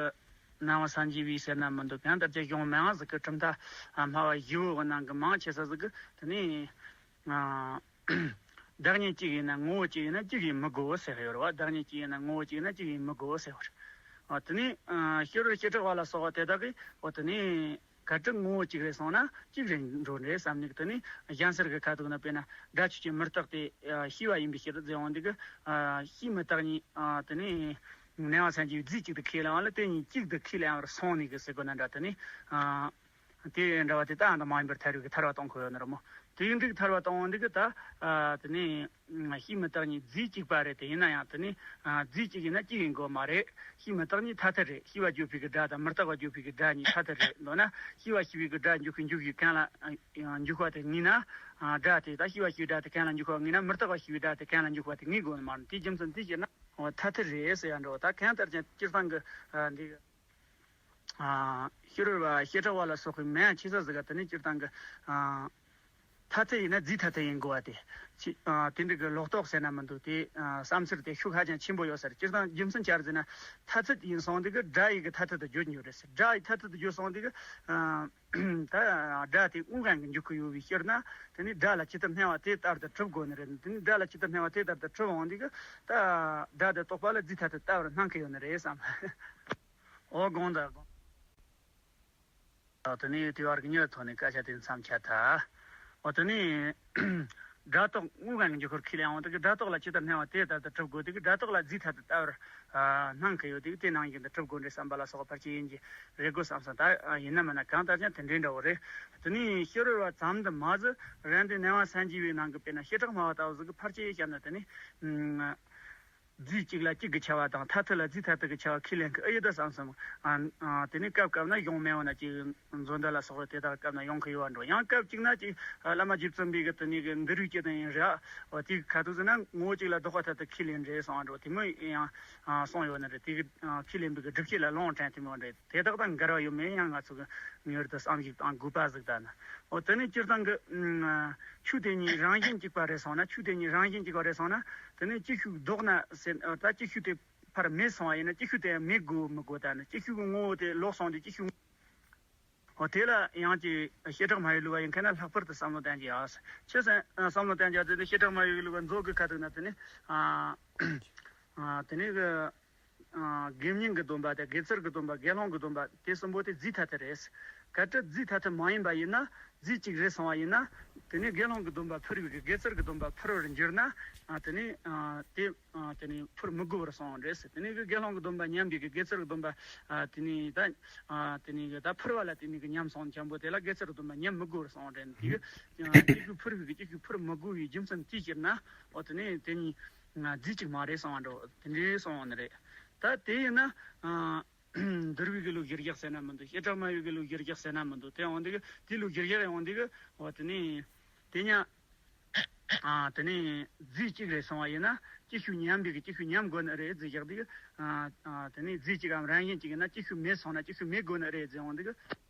སྣང་བ་སངས་རྒྱས་པའི་ཟེར་ན་མི་འདུག་གང་ལྟར་ཀྱང་གཞུང་མང་ཟིག་གི་གྲུབ་མཐའ་སྨྲ་བ་བཞི་བོ་གི་ནང་གི་མང་ཆེ་ས་ཟིག་གི་དེ་ནས་ཨ། བདག་ཉིད་གཅིག་ཡིན་ན་ངོ་བོ་གཅིག་ཡིན་ན་གཅིག་ཡིན་མི་དགོས་ཟེར་ཡོད་རེད་བ། བདག་ཉིད་གཅིག་ཡིན་ན་ངོ་བོ་གཅིག་ཡིན་ན་གཅིག་ཡིན་མི་དགོས་ཟེར་བ་རེད། ཨ་དེ་ནས་ཨ་ཤེས་རབ་བྱེ་བྲག་པ་ལ་སོགས་པ་དེ་དག་གིས་འོ་དེ་ནས་གལ་ཏེ་ངོ་བོ་གཅིག་རེད་སོང་ན་གཅིག་རེད་འགྲོ་རེད་བསམ་ནས། དེ་ནས་གཞན་སེལ་གྱི་ཁ་ཐུག་ན་དཔེར་ན་སྒྲ་ཆོས་ཅན། མི་རྟག་སྟེ་ཤེས་པ་ཡིན་པའི་ཕྱིར་ཟེར་འོང་དེ་གི་ཤེས་མི་རྟག་གཉིས་དེ་ནས་སྣང་བ་སངས་རྒྱས་པའི་རྫས་གཅིག་ཏུ་ཁས་ལེན་པ་ལ་དེ་གཉིས་གཅིག་ཏུ་ཁས་ལེན་པར་སོང་ནས་གི་ཟེར་དགོས་ན་འདྲ། དེ་ནས། དེ་འདྲ་བ་དེ་ད་ཨ་མ་ཡིན་པར་ཐལ་བའི་གི་ཐལ་བ་གཏོང་དགོས་ཡོད་ནི་རེད་མོ། དེ་ཡིན་དུས་ཐལ་བ་གཏོང་འོང་དུས་གི་ད་ཨ་དེ་ནས་ཤེས་མི་རྟག་གཉིས་རྫས་གཅིག་པ་རེད། དེ་ཡིན་ན་ཡང་དེ་ནས་ཨ་རྫས་གཅིག་ཡིན་ན་གཅིག་ཡིན་དགོས་མ་རེད། ཤེས་མི་རྟག་གཉིས་ཐ་དད་རེད། ཤེས་པ་བརྗོད་པའི་གི་སྒྲ་དང་མི་རྟག་པ་བརྗོད་པའི་གི་སྒྲ་གཉིས་ཐ་དད་རེད། མདོར་ན་ཤེས་པ་ཤེས་པའི་གི་སྒྲ་འཇུག་གི་འཇུག་གི་གང་ལ་ཨ་འཇུག་པ་དེ་ངེས་ན། ཨ་སྒྲ་དེ་ད་ཤེས་པ་ཤེས་པའི་སྒྲ་དེ་གང་ལ་འཇུག་པ་ངེས་ན་མི་རྟག་པ་ཤེས་པའི་སྒྲ་དེ་གང་ལ་འཇུག་པ་དེ་ངེས་དགོས་ནི་མ་རེད། དེའི་རྒྱུ་མཚན་དེ་བྱས་ན་འོ་ཐ་དད་རེད་ཟེར་ཡ་འགྲོ། ད་གང་ལྟར་ཀྱང་སྤྱིར་བཏང་གི་ཨ་འདི། ཤེས་རབ་བྱེ་བྲག་པ་ལ་སོགས་པའི་མན་ཆེ་ས་ཟིག་ག་དེ་ནས་སྤྱིར་བཏང་གི་ཐ་དད་ཡིན་ན་རྫས་ཐ་དད་ཡིན་དགོས་པ་དེ། དེ་འདྲ་གི་ལོག་རྟོག་ཟེར་ན་མི་འདུག་དེ་བསམ་ཚུལ་དེ་ཤུགས་ཧ་ཅང་ཆེན་པོ་ཡོད་ས་རེད། སྤྱིར་བཏང་རྒྱུ་མཚན་ཆི་རེད་ཟེར་ན་ཐ་ཚད་ཡིན་སོང་དེ་གི་སྒྲ་ཡི་གི་ཐ་ཚད་དུ་བརྗོད་རྒྱུ་རེད་ཟེར། སྒྲ་ཡི་ཐ་ཚད་དུ་བརྗོད་སོང་དེ་གི་ད་སྒྲ་དེ་དངོས་གང་གི་འཇུག་གི་ཡོད་པའི་ཕྱིར་ན་དེ་ནས་སྒྲ་ལ་ཇི་ལྟར་སྣང་བ་དེ་ལྟར་དུ་གྲུབ་དགོས་ནི་རེད། དེ་ནས་སྒྲ་ལ་ཇི་ལྟར་སྣང་བ་དེ་ལྟར་དུ་གྲུབ་འོང་དེ་གི་ད་སྒྲ་དེ་རྟོགས་པ་ལ་རྫས་ཐ་དད་ལྟ་བར་སྣང་གི་ཡོད་ནི་རེད་བསམ། འོ་དགོངས་དག་དགོངས། དེ་ནས་དེ་བར་གི་མྱུར་ཐོག་ནས་སྐད་ཆ་དེ་མཚམས་ཆད་ད། འོ་དེ་ནས་སྒྲ་རྟོག་དངོས་གང་གི་འཇུག་ཁུར་ཁས་ལེན་འོང་དེ་གི་སྒྲ་རྟོག་ལ་ཇི་ལྟར་སྣང་བ་དེ་ལྟར་དུ་གྲུབ་དགོས། དེ་གི་སྒྲ་རྟོག་ལ་རྫས་ཐ་དད་ལྟ་བར་སྣང་གི་ཡོད། དེ་གི་དེ་ནང་བཞིན་དུ་གྲུབ་དགོས་རེད་བསམ་པ་ལ་སོགས་པ་ཕལ་ཆེར་ཡིན་གྱི་རེད་དགོས་བསམ་སོང་། ད་ཡིན་ན་མིན་ན་གང་ལྟར་ཀྱང་དེ་འདྲའི་འདྲ་བོ་རེད། དེ་ནས་ཤེས་རབ་བྱེ་བྲག་པ་ཙམ་དུ་མ་ཟད་རང་དེ་སྣང་བ་སངས་རྒྱས་པའི་ནང་གི་དཔེར་ན་བྱེ་བྲག་སྨྲ་བ་ལྟ་བུ་ཟིག་གི་ཕར་ཆེར་བཤད་ན་དེ་ནས། རྫས་གཅིག་ལ་གཅིག་གི་ཁྱབ་པ་དང་ཐ་དད་ལ་རྫས་ཐ་དད་ཀྱི་ཁྱབ་པ་ཁས་ལེན་གྱི་ཨེ་ཡོད་ད་བསམ་སོང་། ཨ་ཨ་དེ་ནས་སྐབས་སྐབས་ན་གཞུང་མེད་འོ་ན་ཅིག་མཛོད་འདི་ལ་སོགས་པ་དེ་དག་སྐབས་ན་ཡོང་གི་ཡོད་པ་འགྲོ། ཡང་སྐབས་གཅིག་ན་ཅིག་ཨ་བླ་མ་རྗེ་བཙུན་པའི་གི་དེ་ནས་གི་འདི་རུ་སྐྱེ་དང་ཡིན་རེད། འོ་དེའི་ཁ་ཐུག་ཟེར་ན་ངོ་བོ་གཅིག་ལ་ལྡོག་པ་ཐ་དད་ཁས་ལེན་རེད་གསུངས་པ་འགྲོ། དེ་མོ་ཡང་ཨ་གསུངས་ཡོད་ནི་རེད། དེ་གི་ཨ་ཁས་ལེན་པའི་གི་སྒྲུབ་བྱེད་ལ་ལུང་དྲངས་དེ་མོ་རེད། དེ་དག་དང་འགལ་བ་ཡོད་མེད་ཡང་ང་ཚོ་གི་ངེས་པར་དུ་བསམ་གཞིག་དང་དགོས་པ་ཟིག་ད་ནི། འོ་དེ་ནས་སྤྱིར་བཏང་གི་ཨ་ཆོས་དེ་གཉིས་རང་བཞིན་གཅིག་པ་རེད་སོང་ན། ཆོས་དེ་གཉིས་རང་བཞིན་གཅིག་པ་རེད་སོང་ན། དེ་ནས་ཅི་ཞིག་ལྡོག་ན་ཟེར་ད་ཅི་ཞིག་དེ་ཕར་མེད་སོང་བ་ཡིན་ན་ཅི་ཞིག་དེ་ཡང་མེད་དགོས་མི་དགོས། ད་ནི་ཅི་ཞིག་གི་ངོ་བོ་དེ་ལོག་སོང་དུས་ཅི་ཞིག་འོ་དེ་ལ་ཡང་ཅིག་བྱེ་བྲག་སྨྲ་བའི་ལུགས་པ་ཡིན་མཁན་ན་ལྷག་པར་དུ་བསམ་བློ་གཏོང་རྒྱུ་ཡོད། ཆི་ཟེར་བསམ་བློ་གཏོང་རྒྱུ་དེ་ནི་བྱེ་བྲག་སྨྲ་བའི་ལུགས་པ་མཛོད་ཀྱི་ཁ་ཐུག་ན་དེ་ནི་ཨ་ཨ་དེ་ནི་གི་དགེ་བསྙེན་གྱི་སྡོམ་པ་དང་དགེ་ཚུལ་གྱི་སྡོམ་པ་དགེ་སློང་གི་སྡོམ་པ་དེ་གསུམ་པོ་དེ་རྫས་ཐ་དད་རེད། གལ་ཏེ་རྫས་ཐ་དད་མ་ཡིན་པ་ཡིན་ན་རྫས་གཅིག་རེད་སོང་བ་ཡིན་ན་དེ་ནི་དགེ་སློང་གི་སྡོམ་པ་ཕུར་བའི་གི་དགེ་ཚུལ་གྱི་སྡོམ་པ་ཕུར་བར་འགྱུར་ན་ཨ་དེ་ནི་ཨ་དེ་ཨ་དེ་ནི་ཕུར་མི་དགོས་པར་སོང་བ་རེད། དེ་ནི་གི་དགེ་སློང་གི་སྡོམ་པ་ཉམས་པའི་གི་དགེ་ཚུལ་གྱི་སྡོམ་པ་ཨ་དེ་ནི་ད་ཨ་དེ་ནི་གི་ད་ཕུར་བ་ལ་དེ་ནི་གི་ཉམས་སོང་འཇམ་པོ་དེ་ལ་དགེ་ཚུལ་གྱི་སྡོམ་པ་ཉམས་མི་དགོས་པར་སོང་བ་རེད། དེ་གི་ཨ་གཅིག་གི་ཕུར་བའི་གི་གཅིག་གི་ཕུར་མི་དགོས་པའི་རྒྱུ་མཚན་དེ་སྤྱིར་ན་ཨོ་དེ་ནི་དེ་ནི། ང་རྫས་གཅིག་མ་རེད་གསུང་བ་འགྲོ། དེ་འདྲའི་གསུང་བ་ནི་རེད། ད་དེ་ཡིན་ན་ཨ་འདུལ་བའི་གི་ལུགས་གཞིར་བཞག་ཟེར་ན་མི་འདུག་བྱེ་བྲག་སྨྲ་བའི་གི་ལུགས་གཞིར་བཞག་ཟེར་ན་མི་འདུག་དེ་འོང་དེ་གི་དེ་ལུགས་གཞིར་བཞག་ཡོང་དེ་གི་འོ་དེ་ནི་དེ་ཉ་ཨ་དེ་ནི་རྫས་གཅིག་རེད་གསུང་བ་ཡིན་ན་ཅི་ཞིག་ཉམས་པའི་གི་ཅི་ཞིག་ཉམས་དགོས་ནི་རེད་རྫས་བཞག་དེ་གི་ཨ་ཨ་དེ་ནི་རྫས་གཅིག་གམ་རང་བཞིན་གཅིག་ཡིན་ན་ཅི་ཞིག་མེད་སོང་ན་ཅི་ཞིག་མེད་དགོས་ནི་རེད་རྫས་འོང་དེ་གི་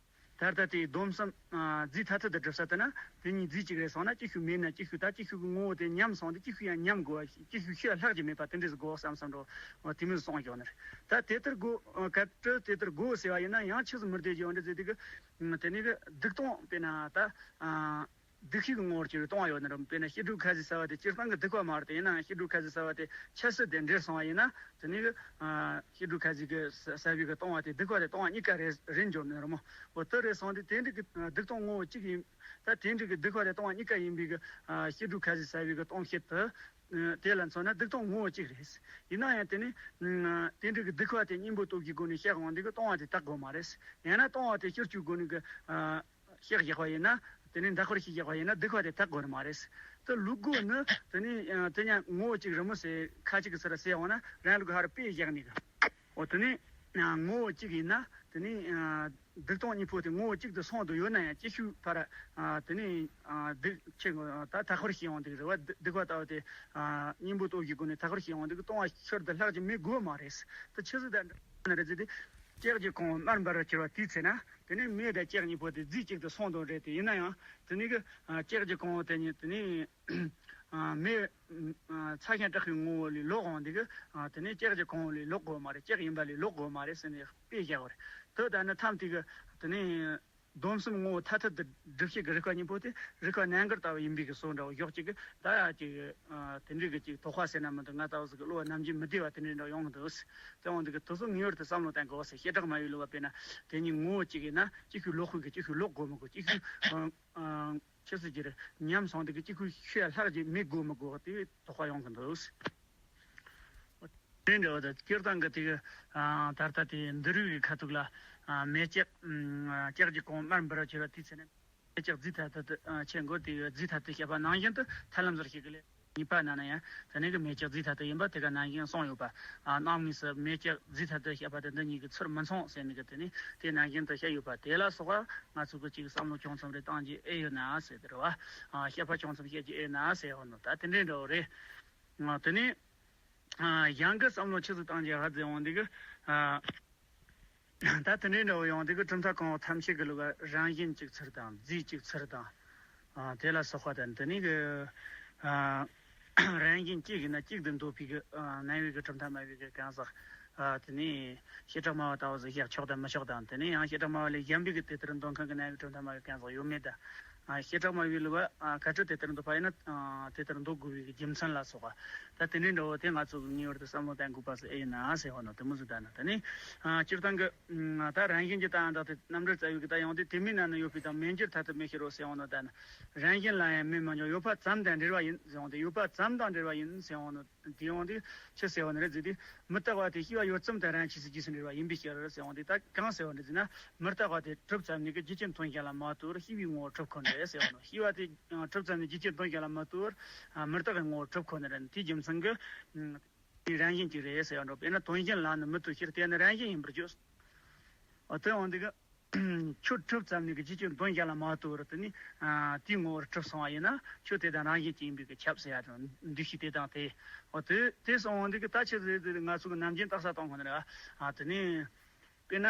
ད་ལྟ་དེའི་སྡོམ་གསུམ་ཨ་རྫས་ཐ་དད་དུ་སྒྲུབ་ས་དེ་ན་དེ་གཉིས་རྫས་གཅིག་རེད་སོང་ན་ཅི་ཞིག་མེད་ན་ཅི་ཞིག་ད་ཅི་ཞིག་གི་ངོ་བོ་དེ་ཉམས་སོང་དེ་ཅི་ཞིག་ཡང་ཉམས་དགོས་པ་ཅི་ཞིག་ཤེས་ལྷག་ཅིག་མེད་པ་དེ་འདྲས་དགོས་བསམ་བསམ་འགྲོ་དེ་མོ་གསུངས་ཡོད་ནི་རེད། ད་དེ་ལྟར་དགོས་གལ་ཏེ་དེ་ལྟར་དགོས་ཟེར་བ་ཡིན་ན་ཡང་ཆི་ཟིག་མི་བདེ་རྒྱུ་འདྲ་ཟེར་དེ་གི་དེ་ནི་གི་སྡིག་ལྟུང་དཔེར་ན་ད་ཨ་ སྡུག་ཤོས་ཀྱི་ངོ་བོར་གྱུར་པའི་ལྟུང་བ་ཡོད་ན་རུང་། དཔེར་ན་ཤེས་སྒྲིབ་ཁ་ཟས་ཟ་བ་དེ་སྤྱིར་བཏང་གི་སྡིག་པ་མ་རེད་དེ། ཡིན་ནའང་ཤེས་སྒྲིབ་ཁ་ཟས་ཟ་བ་དེ་ཆབ་སྲིད་དེ་འདྲེས་སོང་བ་ཡིན་ན། དེ་ནས་ཨ་ཤེས་སྒྲིབ་ཁ་ཟས་ཀྱི་ཟ་ཟ་བའི་གི་ལྟུང་བ་དེ་སྡིག་པ་དེ་ལྟུང་བ་གཉིས་ཀ་རེད་རེད་འགྱུར་ནི་རེད་མོ། འོ་དེ་རེད་སོང་དུས་དེ་འདྲ་གི་སྡིག་ལྟུང་ངོ་བོ་གཅིག་ཡིན། ད་དེ་འདྲ་གི་སྡིག་པ་དེ་ལྟུང་བ་གཉིས་ཀ་ཡིན་པའི་གི་ཨ་ཤེས་སྒྲིབ་ཁ་ཟས་ཟ་བའི་གི་ལྟུང་བྱེད་དེ། དེ་ལ་མཚོན་ན་སྡིག་ལྟུང་ངོ་བོ་གཅིག་རེད། ཡིན་ན་ཡང་དེ་ནས་ཨ་དེ་འདྲ་གི་སྡིག་པ་དེ་གཉེན་པོ་སྟོབས་ཀྱི་སྒོ་ནས་བཤགས་འོང་དུས་གི་ལྟུང་བ་དེ་དག་དགོས་མ་རེད། ཡང་ན་ལྟུང་བ་དེ་སྤྱིར་གྱུར་སྒོ་ནས་གི་ཨ་བཤགས་བཞག་པ་ཡིན་ན། དེ་ནས་འདག་པར་བྱས་བཞག་པ་ཡིན་ན་སྡིག་པ་དེ་དག་དགོས་ནི་མ་རེད། དེ་ལུགས་སྒོ་ནི་དེ་ནས་ཨ་དེ་ཡང་ངོ་བོ་གཅིག་རེད་མོ་ཟེར། ཁ་ཅིག་གི་ཚུལ་ཟེར་འོང་ན་རང་ལུགས་ཧར་དཔེ་བཞག་ནས་གི། འོ་དེ་ནས་ཨ་ངོ་བོ་གཅིག་ཡིན་ན། དེ་ནས་ཨ་སྡིག་ལྟུང་གཉིས་པོ་དེ་ངོ་བོ་གཅིག་ཏུ་སོང་དུ་ཡོད་ན་ཡང་། ཅིག་ཤོས་ཕར་ཨ་དེ་ནས་ཨ་སྡིག་ཆེ་ད་དག་པར་བྱས་འོང་དུས་རེད་བ། སྡིག་སྡིག་པ་ལྟ་བུ་དེ་ཨ་གཉེན་པོ་སྟོབས་ཀྱི་སྒོ་ནས་དག་པར་བྱས་འོང་དུས་ལྟུང་བ་ཤུལ་དུ་ལྷག་ཅིག་མེད་དགོས་མ་རེད། དེ་ཆི་ཟིག་དང་འདྲ་ན་རེད་ཟེར་དུས། ལྕགས་ཀྱི་གོང་དམར་འབར་བར་གྱུར་པ་དེའི་ཚེ་ན། དེ་ནས་མེ་དང་ལྕགས་གཉིས་པོ་དེ་རྫས་གཅིག་ཏུ་སོང་དོན་རེད་དེ། ཡིན་ན་ཡང་དེ་ནས་གི་ཨ་ལྕགས་ཀྱི་གོང་བོ་དེ་ཉིད་དེ་ནས་ཨ་མེ་ཨ་ཚ་ཞིང་དྲག་པའི་ངོ་བོ་ལས་ལོག་འོང་དུས་གི། ཨ་དེ་ནས་ལྕགས་ཀྱི་གོང་བོ་ལས་ལོག་དགོས་མ་རེད། ལྕགས་ཡིན་པ་ལས་ལོག་དགོས་མ་རེད་ཟེར་ནས་དཔེ་བཞག་པ་རེད། དེ་ལྟར་ན་ཐམས་དེ་གི་དེ་ནས་སྡོམ་གསུམ་ངོ་བོ་ཐ་དད་དུ་སྒྲུབ་བྱེད་ཀྱི་རིགས་པ་གཉིས་པོ་དེ་རིགས་པ་རྣལ་འབྱོར་ལྟ་བུ་ཡིན་པའི་གི་བཟོ་འདྲ་བོ་ཞིག་ཅིག་གི། ད་ཡ་ཅིག་ཨ་དེ་འདྲའི་གི་ཅིག་དོགས་པ་ཟེར་ན་མི་འདུག་ང་ལྟ་བུ་ཟིག་གི་བློ་བ་ནམ་རྒྱུན་མི་བདེ་བ་དེ་འདྲ་འདྲ་ཡོང་གི་འདུག་དེ་འོང་དུས་གི་དེ་ཚོ་ངེས་པར་དུ་བསམ་བློ་གཏོང་དགོས་ཟེར། བྱེ་བྲག་སྨྲ་བའི་ལུགས་པ་དཔེར་ན་དེ་གཉིས་ངོ་བོ་གཅིག་ཡིན་ན། གཅིག་ཤོས་ལོག་དགོས་གི། གཅིག་ཤོས་ལོག་དགོས་མི་དགོས། གཅིག་ཤོས་ཨ་ཨ་ཆི་ཟེར་གྱི་རེད། ཉམས་སོང་དུས་གི་གཅིག་ཤོས་ཤོས་ལྷག་ཅིག་མེད་དགོས་མི་དགོས་དེ་དོགས་པ་ཡོང་གི་འདུག་དེ་འདྲ་བ་དང་སྤྱིར་བཏང་གི་དེ་གི་ཨ་ད་ལྟ་དེ་འདུལ་བའི་ཁ་ཐུག་ལ། ཨ་མེ་ལྕགས་ཨ་ལྕགས་ཀྱི་གོང་དམར་འབར་བར་གྱུར་པ་དེའི་ཚེ་ན། མེ་ལྕགས་རྫས་ཐ་དད་དུ་ཨ་བྱེད་དགོས། དེ་རྫས་ཐ་དད་བཤད་པ་ནང་བཞིན་དུ་ཐར་ལམ་ཟེར་བྱེད་ཀྱི་ལས་གཉིས་པ་ན་ན་ཡང་། དེ་ནས་གི་མེ་ལྕགས་རྫས་ཐ་དད་ཡིན་པ་དེ་ག་ནང་བཞིན་གསུངས་ཡོད་པ། ཨ་རྣམ་ངེས་སུ་མེ་ལྕགས་རྫས་ཐ་དད་བཤད་པ་དེ་འདི་གཉིས་ཀྱི་ཚུལ་མི་མཚུངས་ཟེར་ནས་གི་དེ་ནས་དེ་ནང་བཞིན་དུ་བཤད་ཡོད་པ་དེ་ལ་སོགས་པ་ང་ཚོ་གི་ཅིག་བསམ་བློ་ཅུང་ཙམ་རེ་བཏང་རྒྱུ་ཨེ་ཡོད་ན་ཟེར་དེ་རེད་བ། ཨ་བཤད་པ་ཅུང་ཙམ་བཤད་རྒྱུ་ཨེ་ཡོད་ན་ཟེར་ཡོད་ནོ། ད་དེ་འདྲའི་འདྲ་བོ་རེད། ཨ་དེ་ནས་ཨ་གཞན་གྱི་བསམ་བློ་ཆི་ཟིག་བཏང་རྒྱུ་ཧ་ཟེར་འོང་དུས་གི། ཨ། ད་དེ་འདྲའི་འདྲ་བོ་ཡོང་དུས་གི་གྲུབ་མཐའ་གོང་འོག་ཐམས་ཅད་ཀྱི་ལུགས་ལ་རང་བཞིན་གཅིག་ཚུལ་དང་རྫས་གཅིག་ཚུལ་དང་། ཨ་དེ་ལ་སོགས་པ་དང་། དེ་ནས་གི་ཨ་རང་བཞིན་གཅིག་ཡིན་ན་གཅིག་ཏུ་འདོད་པའི་གི་ཨ་རྣམ་དབྱེ་གི་གྲུབ་མཐའ་སྨྲ་བའི་གི་གང་ཟག་ཨ་དེ་ནས་བྱེ་བྲག་སྨྲ་བ་ལྟ་བུ་ཟིག་བཞག་ཆོག་དང་མི་ཆོག་དང་། དེ་ནས་ཡང་བྱེ་བྲག་སྨྲ་བ་ལས་གཞན་པའི་གི་དེ་ལྟར་འདོད་མཁན་གི་རྣམ་དབྱེ་གྲུབ་མཐའ་སྨྲ་བའི་གང་ཟག་ཡོད་མེད་དང་། ཨ་བྱེ་བྲག་སྨྲ་བའི་ལུགས་ལ་ཨ་གལ་སྲིད་དེ་ལྟར་འདོད་པ་ཡིན་ན། ཨ་དེ་ལྟར་འདོད་དགོས་པའི་གི་རྒྱུ་མཚན་ལ་སོགས་པ། ད་དེ་འདྲའི་འདྲ་བོ་དེ་ང་ཚོ་གི་ངེས་པར་དུ་བསམ་བློ་གཏང་དགོས་པ་ཟིག་ཨེ་ཡིན་ན་ཟེར་བ་ནོ། དེ་མོ་ཟིག་ད་ན་དེ་ནས་ཨ་སྤྱིར་བཏང་གི་ཨ་ད་རང་བཞིན་གྱི་རྟགས་ཡང་དག་དེ་རྣམ་འགྲེལ་རྩ་བའི་གི་ད་ཡོང་དུས། དེ་མིན་ན་ནི་ཡོད་པའི་དང་། མེད་འགྱུར་ཐ་དད་མེད་ཕྱིར་རོ་ཟེར་བ་ནོ། ད་ན་རང་བཞིན་ལ་ཡང་མེད་མི་འགྱུར། ཡོད་པ་ཙམ་དང་འབྲེལ་བ་ཡིན་ཟེར་བ་དེ། ཡོད་པ་ཙམ་དང་འབྲེལ་བ་ཡིན་ཟེར་བ་ནོ། དེ་ཡོང་དུས་ཆི་ཟེར་བ་ནི་རེད་ཟེར་དུས། མི་རྟག་པ་དེ་ཤེས་པ་ཡོད་ཙམ་དུ་རང་ཆས་སུ་རྗེས་སུ་འབྲེལ་བ་ཡིན་པའི་ཕྱིར་ཟེར་བ་དེ། ད་གང་ཟེར་བ་ནི་ཟེར་ན། མི་རྟག་པ་དེ་གྲུབ་ཙམ་ནས་ཀྱི་རྒྱུ་རྐྱེན་དོན་གཞན་ལ་མ་ལྟོས་པར་ཤེས་པའི་ངོ་བོར་གྲུབ་ཁོ་ནི་རེད་ཟེར་བ་ནོ། ཤེས་པ་དེ་གྲུབ་ཙམ་ནས་རྒྱུ་རྐྱེན་དོན་གཞན་ལ་མ་ལྟོས་པར་མི་རྟག་པའི་ངོ་བོར་གྲུབ་ཁོ་ནི་རེད། དེའི་རྒྱུ་མཚན་གྱིས་དེ་རང་བཞིན་གྱིས་རེད་ཟེར་བ་འགྲོ། དཔེར་ན་དོན་གཞན་ལ་ནི་མི་ལྟོས་ཕྱིར། དེ་ནི་རང་བཞིན་ཡིན་པར་བརྗོད། འོ་དེ་འོང་དུས་ཀྱི། ཁྱོད་གྲུབ་ཙམ་ནས་ཀྱི་རྒྱུ་རྐྱེན་དོན་གཞན་ལ་མ་ལྟོས་པར་དེ་ནི་ཨ་དེའི་ངོ་བོར་གྲུབ་སོང་བ་ཡིན་ན། ཁྱོད་དེ་དང་རང་བཞིན་གྱིས་ཡིན་པའི་གི་ཁྱབ་ཟེར་ཡ་དང་། འདུ་ཤེས་དེ་དང་དེ། འོ་དེ་དེ་སོང་འོང་དུས་ཀྱི། ད་ཆི་ཟེར་དེ་ང་ཚོ་གི་ནམ་རྒྱུན་རྟགས་གསལ་གཏོང་དགོས་ནི་རེད། ཨ་དེ་ནི་དཔེར་ན།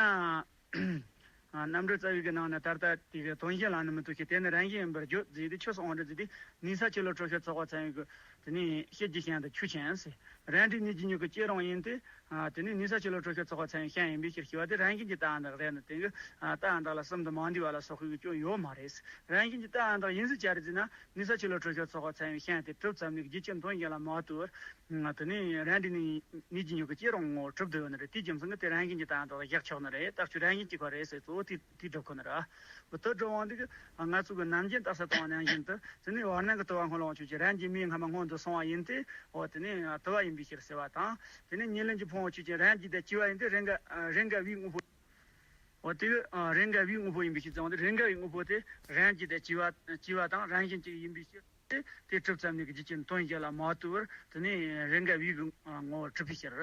ཨ་རྣམ་འགྲེལ་རྩ་བའི་གི་ནང་ན་ད་ལྟ་དེ་གི་དོན་གཞན་ལ་ནི་མི་ལྟོས་ཕྱིར། དེ་ནི་རང་བཞིན་ཡིན་པར་བརྗོད་ཟེར་དུས། ཆི་སོང་འོང་རེད་ཟེར་དུས། ནུས་ས་ཆེ་ལོ་དྲོད་ཤོར་ཚོགས་པ་ཚང་བའི་གི་དེ་ནི་ཤེད་ཀྱི་ཤིང་དང་ཆུ་ཆེན་ཟེར། རང་འབྲས་ནུས་ཀྱི་མྱུ་གུ་སྐྱེ་རུང་ཡིན་ཏེ། ཨ་དེ་ནི་ནུས་ས་ཆེ་ལོ་དྲོད་ཤོར་ཚོགས་པ་ཚང་བའི་ཤིང་ཡིན་པའི་ཕྱིར་ཞེས་པ་དེ་རང་བཞིན་གྱི་རྟགས་ཡང་དག་རེད་ན། དེ་གི་ཨ་རྟགས་ཡང་དག་ལ་གསུམ་དུ་མ་འདུས་པ་ལ་སོགས་པའི་གི་སྐྱོན་ཡོད་མ་རེད། རང་བཞིན་གྱི་རྟགས་ཡང་དག་ཡིན་ཟེར་བྱ་རེད་ཟེར་ན། ནུས་ས་ཆེ་ལོ་དྲོད་ཤོར་ཚོགས་པ་ཚང་བའི་ཤིང་དེ་གྲུབ་ཙམ་ནས་རྒྱུ་རྐྱེན་དོན་གཞན་ལ་མ་ལྟོས་པར། ཨ་དེ་ནི་རང་འབྲས་ནུས་ཀྱི་མྱུ་གུ་སྐྱེ་རུང་ངོ་བོར་གྲུབ་བསྡད་ཡོད་ནི་རེད། དེའི་རྒྱུ་མཚན་གྱིས་དེ་རང་བཞིན་གྱི་རྟགས་ཡང་དག་ལ་བཞག་ཆོག་ནི་རེད། རྟགས་ཆོས་རང་བཞིན་གཅིག་པ་རེད་ཟེར། གཙོ་བོ་དེ་དེ་སྒྲུབ་དགོས་ནི་རེད། འོ་དེ་སྒྲུབ་འོང་དུས་ཀྱི་ང་ཚོ་གི་ནམ་རྒྱུན་རྟགས་གསལ་གཏོང་བ་ནང་བཞིན་དུ། དེ་ནི་བར་སྣང་གི་དུ་བ་སྔོན་ལ་འོང་ཆོག་ཅིང་། རང་རྒྱུད་མེའི་སྔ་མ་སྔོན་དུ་སོང་བ་ཡིན་ཏེ། འོ་དེ་ནི་དུ་བ་ཡིན་པའི་ཕྱིར་ཟེར་བ་དང་། དེ་ནི་ཉེར་ལེན་གྱི་ཕུང་པོ་ཆོས་ཅན། རང་རྒྱུད་དང་བཅས་པ་ཡིན་ཏེ། རེས་འགའ་རེས་འགའ་བའི་དངོས་པོ། འོ་དེ་གི་ཨ་རེས་འགའ་བའི་དངོས་པོ་ཡིན་པའི་ཕྱིར་ཟེར་བ་དེ། རེས་འགའ་བའི་དངོས་པོ་དེ་རང་རྒྱུད་དང་བཅས་པ་བཅས་པ་དང་རང་བཞིན་གཅིག་ཡིན་པའི་ཕྱིར་ཏེ། དེ་གྲུབ་ཙམ་ནས་ཀྱི་རྒྱུ་རྐྱེན་དོན་གཞན་ལ་མ་ལྟོས་པར་དེ་ནི་རེས་འགའ་བའི་གི་ཨ་ངོ་བོར་གྲུབ་པའི་ཕྱིར།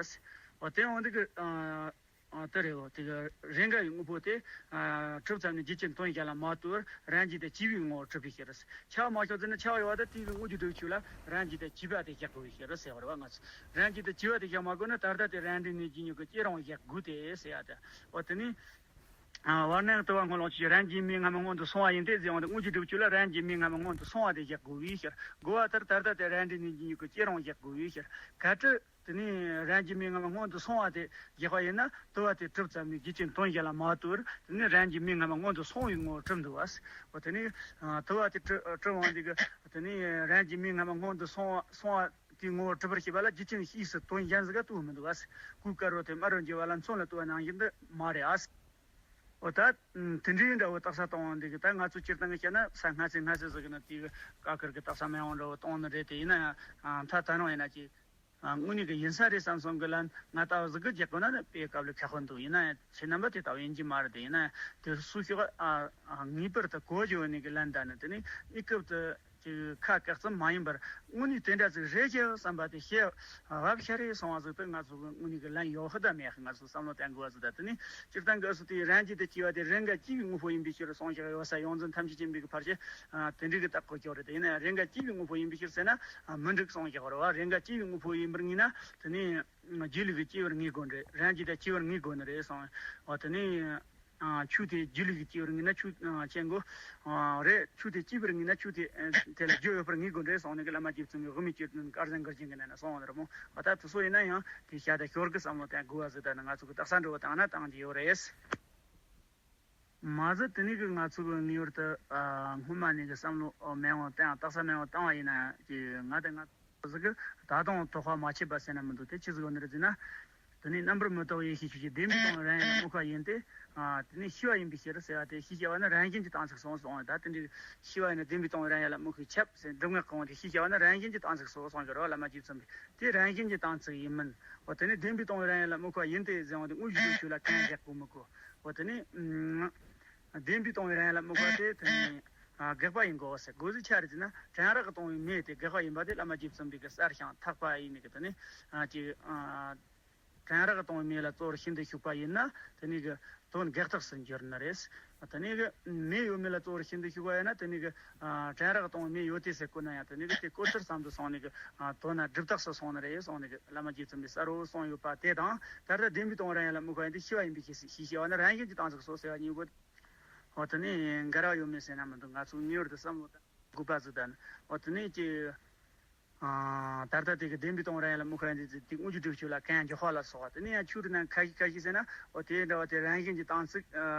འོ་དེ་འོང་དུས་ཀྱི་ཨ་ཨ་དེ་རེད། འོ་དེ་གི་རེས་འགའ་བའི་དངོས་པོ་དེ་ཨ་གྲུབ་ཙམ་ནས་རྒྱུ་རྐྱེན་དོན་གཞན་ལ་མ་ལྟོས་པར་རང་རྒྱུད་དང་བཅས་པའི་ངོ་བོར་གྲུབ་པའི་ཕྱིར། ཆ་མ་ཤོར་ཟེར་ན། ཆ་ཡོད་པ་དང་དེའི་གི་དངོས་རྒྱུ་འདོད་ཆོས་ལ་རང་རྒྱུད་དང་བཅས་པ་དེ་བཞག་དགོས་པའི་ཕྱིར་ཟེར་བ་རེད་བ། ང་ཚོ་རང་རྒྱུད་དང་བཅས་པ་དེ་བཞག་མ་དགོས་ན། ད་ལྟ་དེ་རང་འབྲས་ནུས་ཀྱི་མྱུ་གུ་སྐྱེ་རུང་བཞག་དགོས་ཏེ་ཟེར་ཡ་དེ། འོ་དེ་ནི། བར་སྣང་དུ་བ་སྔོན་ལོག་ཆོས་ཅན། རང་རྒྱུད་མེད་སྔ་མ་སྔོན་དུ་སོང་བ་ཡིན་ཏེ་ཟེར་བ་དེ། དངོས་རྒྱུ་སྒྲུབ་ཆོས་ལ་རང་རྒྱུད་མེད་སྔ་མ་སྔོན་དུ་སོང་བ་དེ་བཞག་དགོས་པའི་ཕྱིར། རྒོལ་བ་ལྟར་ད་ལྟ་དེ་རང་འབྲས་གཉིས་ཀྱི་སྐྱེ་རུང་བཞག་དགོས་པའི་ཕྱིར། གལ་སྲིད་དེ་ནས་རང་རྒྱུད་མེད་སྔ་མ་སྔོན་དུ་སོང་བ་དེ་བཞག་པ་ཡིན་ན། དུ་བ་དེ་གྲུབ་ཙམ་ནས་རྒྱུ་ཅན་དོན་གཞན་ལ་མ་ལྟོས་པར། དེ་ནས་རང་རྒྱུད་མེད་སྔ་མ་སྔོན་དུ་སོང་བའི་ངོ་བོ་གྲུབ་འདུག་བ། འོ་དེ་ནས་དུ་བ་དེ་གྲུབ་གྲུབ་འོང་དུས་ཀྱི། དེ་ནས་རང་རྒྱུད་མེད་སྔ་མ་སྔོན་དུ་སོང་བ་སོང་བ་དེའི་ངོ་བོ་གྲུབ་པར་བྱེད་པ་ལ་རྒྱུ་ཅན་གཤིས་སུ་དོན་གཞན་ཟིག་ག་ལྟོས་མི་འདུག་བ། གོས་དཀར་པོ་དེ་དམར་པོར་འགྱུར་བ་ལ་མཚོན་ལ་ལྟོས་པ་ནང་བཞིན་དུ་མ་རེད་ཨ། འོ་ད། དེ་འདྲའི་འདྲ་བོ་རྟགས་གསལ་གཏོང་བ་འདི་གི། ད་ང་ཚོ་སྤྱིར་བཏང་གི་བཤད་ན་ས་སྔ་ཚེ་སྔ་ཚེ་ཟེར་གི་ན། དེ་གི་ཀ་ཁར་གི་རྟགས་གསལ་མེད་པ་འདྲ་བོ་གཏོང་ནི་རེད། དེ་ཡིན་ན་ཡང་མཐའ་ད་རུང་ཡིན་ན་ཅིག་དངོས་གནས་གི་ཡིན་ས་རེད་བསམ་སོང་གི་ལན་ང་ལྟ་བུ་ཟིག་གི་རྒྱག་དགོས་ན་ནི་དཔེ་སྐབས་ལ་ཁག་པོ་འདུག་ཡིན་ན་ཡང་ཁྱེད་རྣམ་པ་དེ་ལྟ་བུ་ཡིན་གྱི་མ་རེད། དེ་ཡིན་ན་ཡང་དེ་སུ་ཞིག་ཨ་ངེས་པར་དུ་གོ་རྒྱུ་ཡོད་ནི་གི་ལན་ད་ནི། དེ་ནི་གནས་སྐབས་དུ་ཅིག་ཁ་བཀག་ཙམ་མ་ཡིན་པར། དངོས་གནས་དེ་འདྲ་ཟིག་རེད་ཀྱི་བསམ་པ་དེ་ཤེས་བབ་ཤ་རེ་སོང་བ་ཟིག་ཏུ་ང་ཚོ་གི་དངོས་གནས་གི་ལན་ཡོད་ཧི་ད་མེད་ཧི། ང་ཚོ་བསམ་བློ་གཏོང་དགོས་པ་ཟིག་ད། དེ་ནི་སྤྱིར་བཏང་གི་ཨ་སུ་དེ་རང་རྒྱུད་དུ་སྐྱེ་བ་དེ་རེས་འགའ་སྐྱེ་བའི་དངོས་པོ་ཡིན་པའི་ཕྱིར་གསུངས་བཞག་ཡོད་ས། ཡོངས་འཛིན་ཐམས་ཅད་མཁྱེན་པའི་གི་ཕར་ཕྱིན་དེ་འདྲའི་གི་རྟགས་གོ་ཅོག་རེད། དེ་ཡིན་ན་རེས་འགའ་སྐྱེ་བའི་དངོས་པོ་ཡིན་པའི་ཕྱིར་ཟེར་ན་མི་འགྲིག་གསུངས་བཞག་རེད་བ། རེས་འགའ་སྐྱེ་བའི་དངོས་པོ་ཡིན་པར་ངེས་ན། དེ་ནི་རྒྱུ་ལས་གི་སྐྱེ་བར་ངེས་དགོས་རེད། རང་རྒྱུད་དུ་སྐྱེ་བར་ངེས་དགོས་ནི་རེད་གསུངས། འོ་དེ་ནི། ཨ། ཆོས་དེ་རྒྱུ་ལས་གི་སྐྱེ་བར་ངེས་ན་ཆོས། ཨ། ཅན་གོ། ཨ། རེད། ཆོས་དེ་སྐྱེ་བར་ངེས་ན་ཆོས་དེ། ཨ། དེ་ལ་རྒྱུ་ཡོད་པར་ངེས་དགོས་རེད་གསུངས་ནས་གི་བླ་མ་རྗེ་བཙུན་གྱི་དབུ་མའི་སྐྱེས་བུ་དཀར་ཟན་གར་ཅན་གྱི་ནང་ན་གསུངས་པ་རེད་མོ། འོ་ད་དེ་ཚོ་ཡིན་ན་ཡང་དེ་བཤད་ད་ཞོར་གི་བསམ་བློ་གཏོང་དགོས་པ་ཟིག་ད་ནི་ང་ཚོ་གི་རྟགས་གསལ་འདྲ་བོ་བཏང་ན་བཏང་རྒྱུ་ཡོད་རེད། མ་ཟད་དེ་ནས་གི་ང་ཚོ་གི་ངེས་པར་དུ། ཨ། སྔོན་མ་ནས་གི་བསམ་བློ་མེད་པ་བཏང་། རྟགས་གསལ་མེད་པ་བཏང་བ་ཡིན་ན་ཡང་གི་ང་དང་ང་། ཟིག་གི་ད་དུང་དོགས་པ་མ་ཆད་པ་ཟེར་ན་མི་འདུག་དེ་ཅི་ཟིག་ཡོད་ནི་རེད་ཟེར་ན། དེ་ནས་རྣམ་པར་མི་རྟོག་ཡེ་ཤེས་ཆོས་ཅན། བདེན་པའི་སྟོང་པའི་རང་ཡན་ལ་དམིགས་པ་ཡིན་ཏེ། ཨ། དེ་ནས་ཤེས་པ་ཡིན་པའི་ཕྱིར་ཟེར་བ་དེ། ཤེས་བྱ་བ་ནི་རང་བཞིན་གྱིས་བཏང་ཚུལ་གསུངས་སོང་། ད་དེ་འདྲའི་ཤེས་པ་ཡིན་ན་བདེན་པའི་སྟོང་པའི་རང་ཡན་ལ་དམིགས་པས་ཁྱབ་ཟེར། སྒྲུབ་ངག་གང་དེ་ཤེས་བྱ་བ་ནི་རང་བཞིན་གྱིས་བཏང་ཚུལ་གསུངས་སོང་གི་རེད་བ། བླ་མ་རྗེ་བཙུན་པས་དེ་རང་བཞིན་གྱིས་བཏང་ཚུལ་ཡིན་མིན། འོ་དེ་ནས་བདེན་པའི་སྟོང་པའི་རང་ཡན་ལ་དམིགས་པ་ཡིན་ཏེ་ཟེར་བ་དེ་དངོས་གཞི་དོན་ཆོས་ལ་གང་ཡང་བཞག་གོ་མི་དགོས། འོ་དེ་ནས། བདེན་པའི་སྟོང་པའི་རང་ཡན་ལ་དམིགས་པ་དེ་དེ་ནི། ཨ། དགག་པ་ཡིན་དགོས་ཟེར། དགོས་ཟིག་ཆ་རེད་ཟེར་ན། དྲན་རེག་གི་སྟོང་པའི་མེ་དེ་དགག་པ་ཡིན་པ་དེ་བླ་མ་རྗེ་བཙུན་པའི་གི་གསལ་ཞིང་ཐག་པ་ཡིན་ནི་གི་དེ་ནི། ཨ། ཅིག་ཨ། དྲན་རེག་གི་སྟོང་པའི་མེ་ལ་གཙོ་བོར་ཤིན་ཏུ་ཞུགས་པ་ཡིན་ན་དེ་ནི་གི་དོན་དགག་རྟགས་སུ་འགྱུར་ནི་རེད། དེ་ནི་གི་མེ་ཡོད་མེད་ལ་གཙོ་བོར་ཤིན་ཏུ་ཞུགས་པ་ཡིན་ན་དེ་ནི་གི། ཨ། དྲན་རེག་གི་སྟོང་པའི་མེ་ཡོད་དེ་ཟེར་གོ་ན་ཡང་དེ་ནི་གི་དེ་གོ་ཚུལ་ཙམ་དུ་སོང་ནི་གི། ཨ། དོན་ན་སྒྲུབ་རྟགས་སུ་སོང་ནི་རེད་གསུངས་ནི་གི་བླ་མ་རྗེ་བཙུན་པས་གསལ་པོ་གསུངས་ཡོད་པ་དེ་དང་། ད་ལྟ་བདེན་པའི་སྟོང་པའི་རང་ཡན་ལ་དམིགས་པ་ཡིན་ཏེ་ཤེས་པ་ཡིན་པའི་ཕྱིར་ཟེར། ཤེས་བྱ་བ་ནི་རང་བཞིན་གྱིས་བཏང་ཚུལ་གསུངས་ཟེར་བ་གཉིས་པོ། འོ་དེ་ནས་འགལ་བ་ཡོད་མེད་ཟེར་ན་མི་འདུག་ང་ཚོ་ངེས་པར་དུ་བསམ་བློ་བཏང་དགོས་པ་ཟིག་ད་ནི། འོ་དེ་ནས་ཀྱི། ཨ། ད་ལྟ་དེ་གི་བདེན་པའི་སྟོང་པའི་རང་ཡན་ལ་དམིགས་པ་ཡིན་ཏེ་དེ་དངོས་རྒྱུ་སྒྲུབ་ཆོས་ལ་གང་ཡང་འཇོག་པ་ལ་སོགས་པ། དེ་ནས་ཡང་ཆོས་རིག་ནང་ཁ་ཤས་ཁ་ཤས་ཟེར་ན། འོ་དེ་འདྲ་བ་དེ་རང་བཞིན་གྱིས་བཏང་ཚུལ་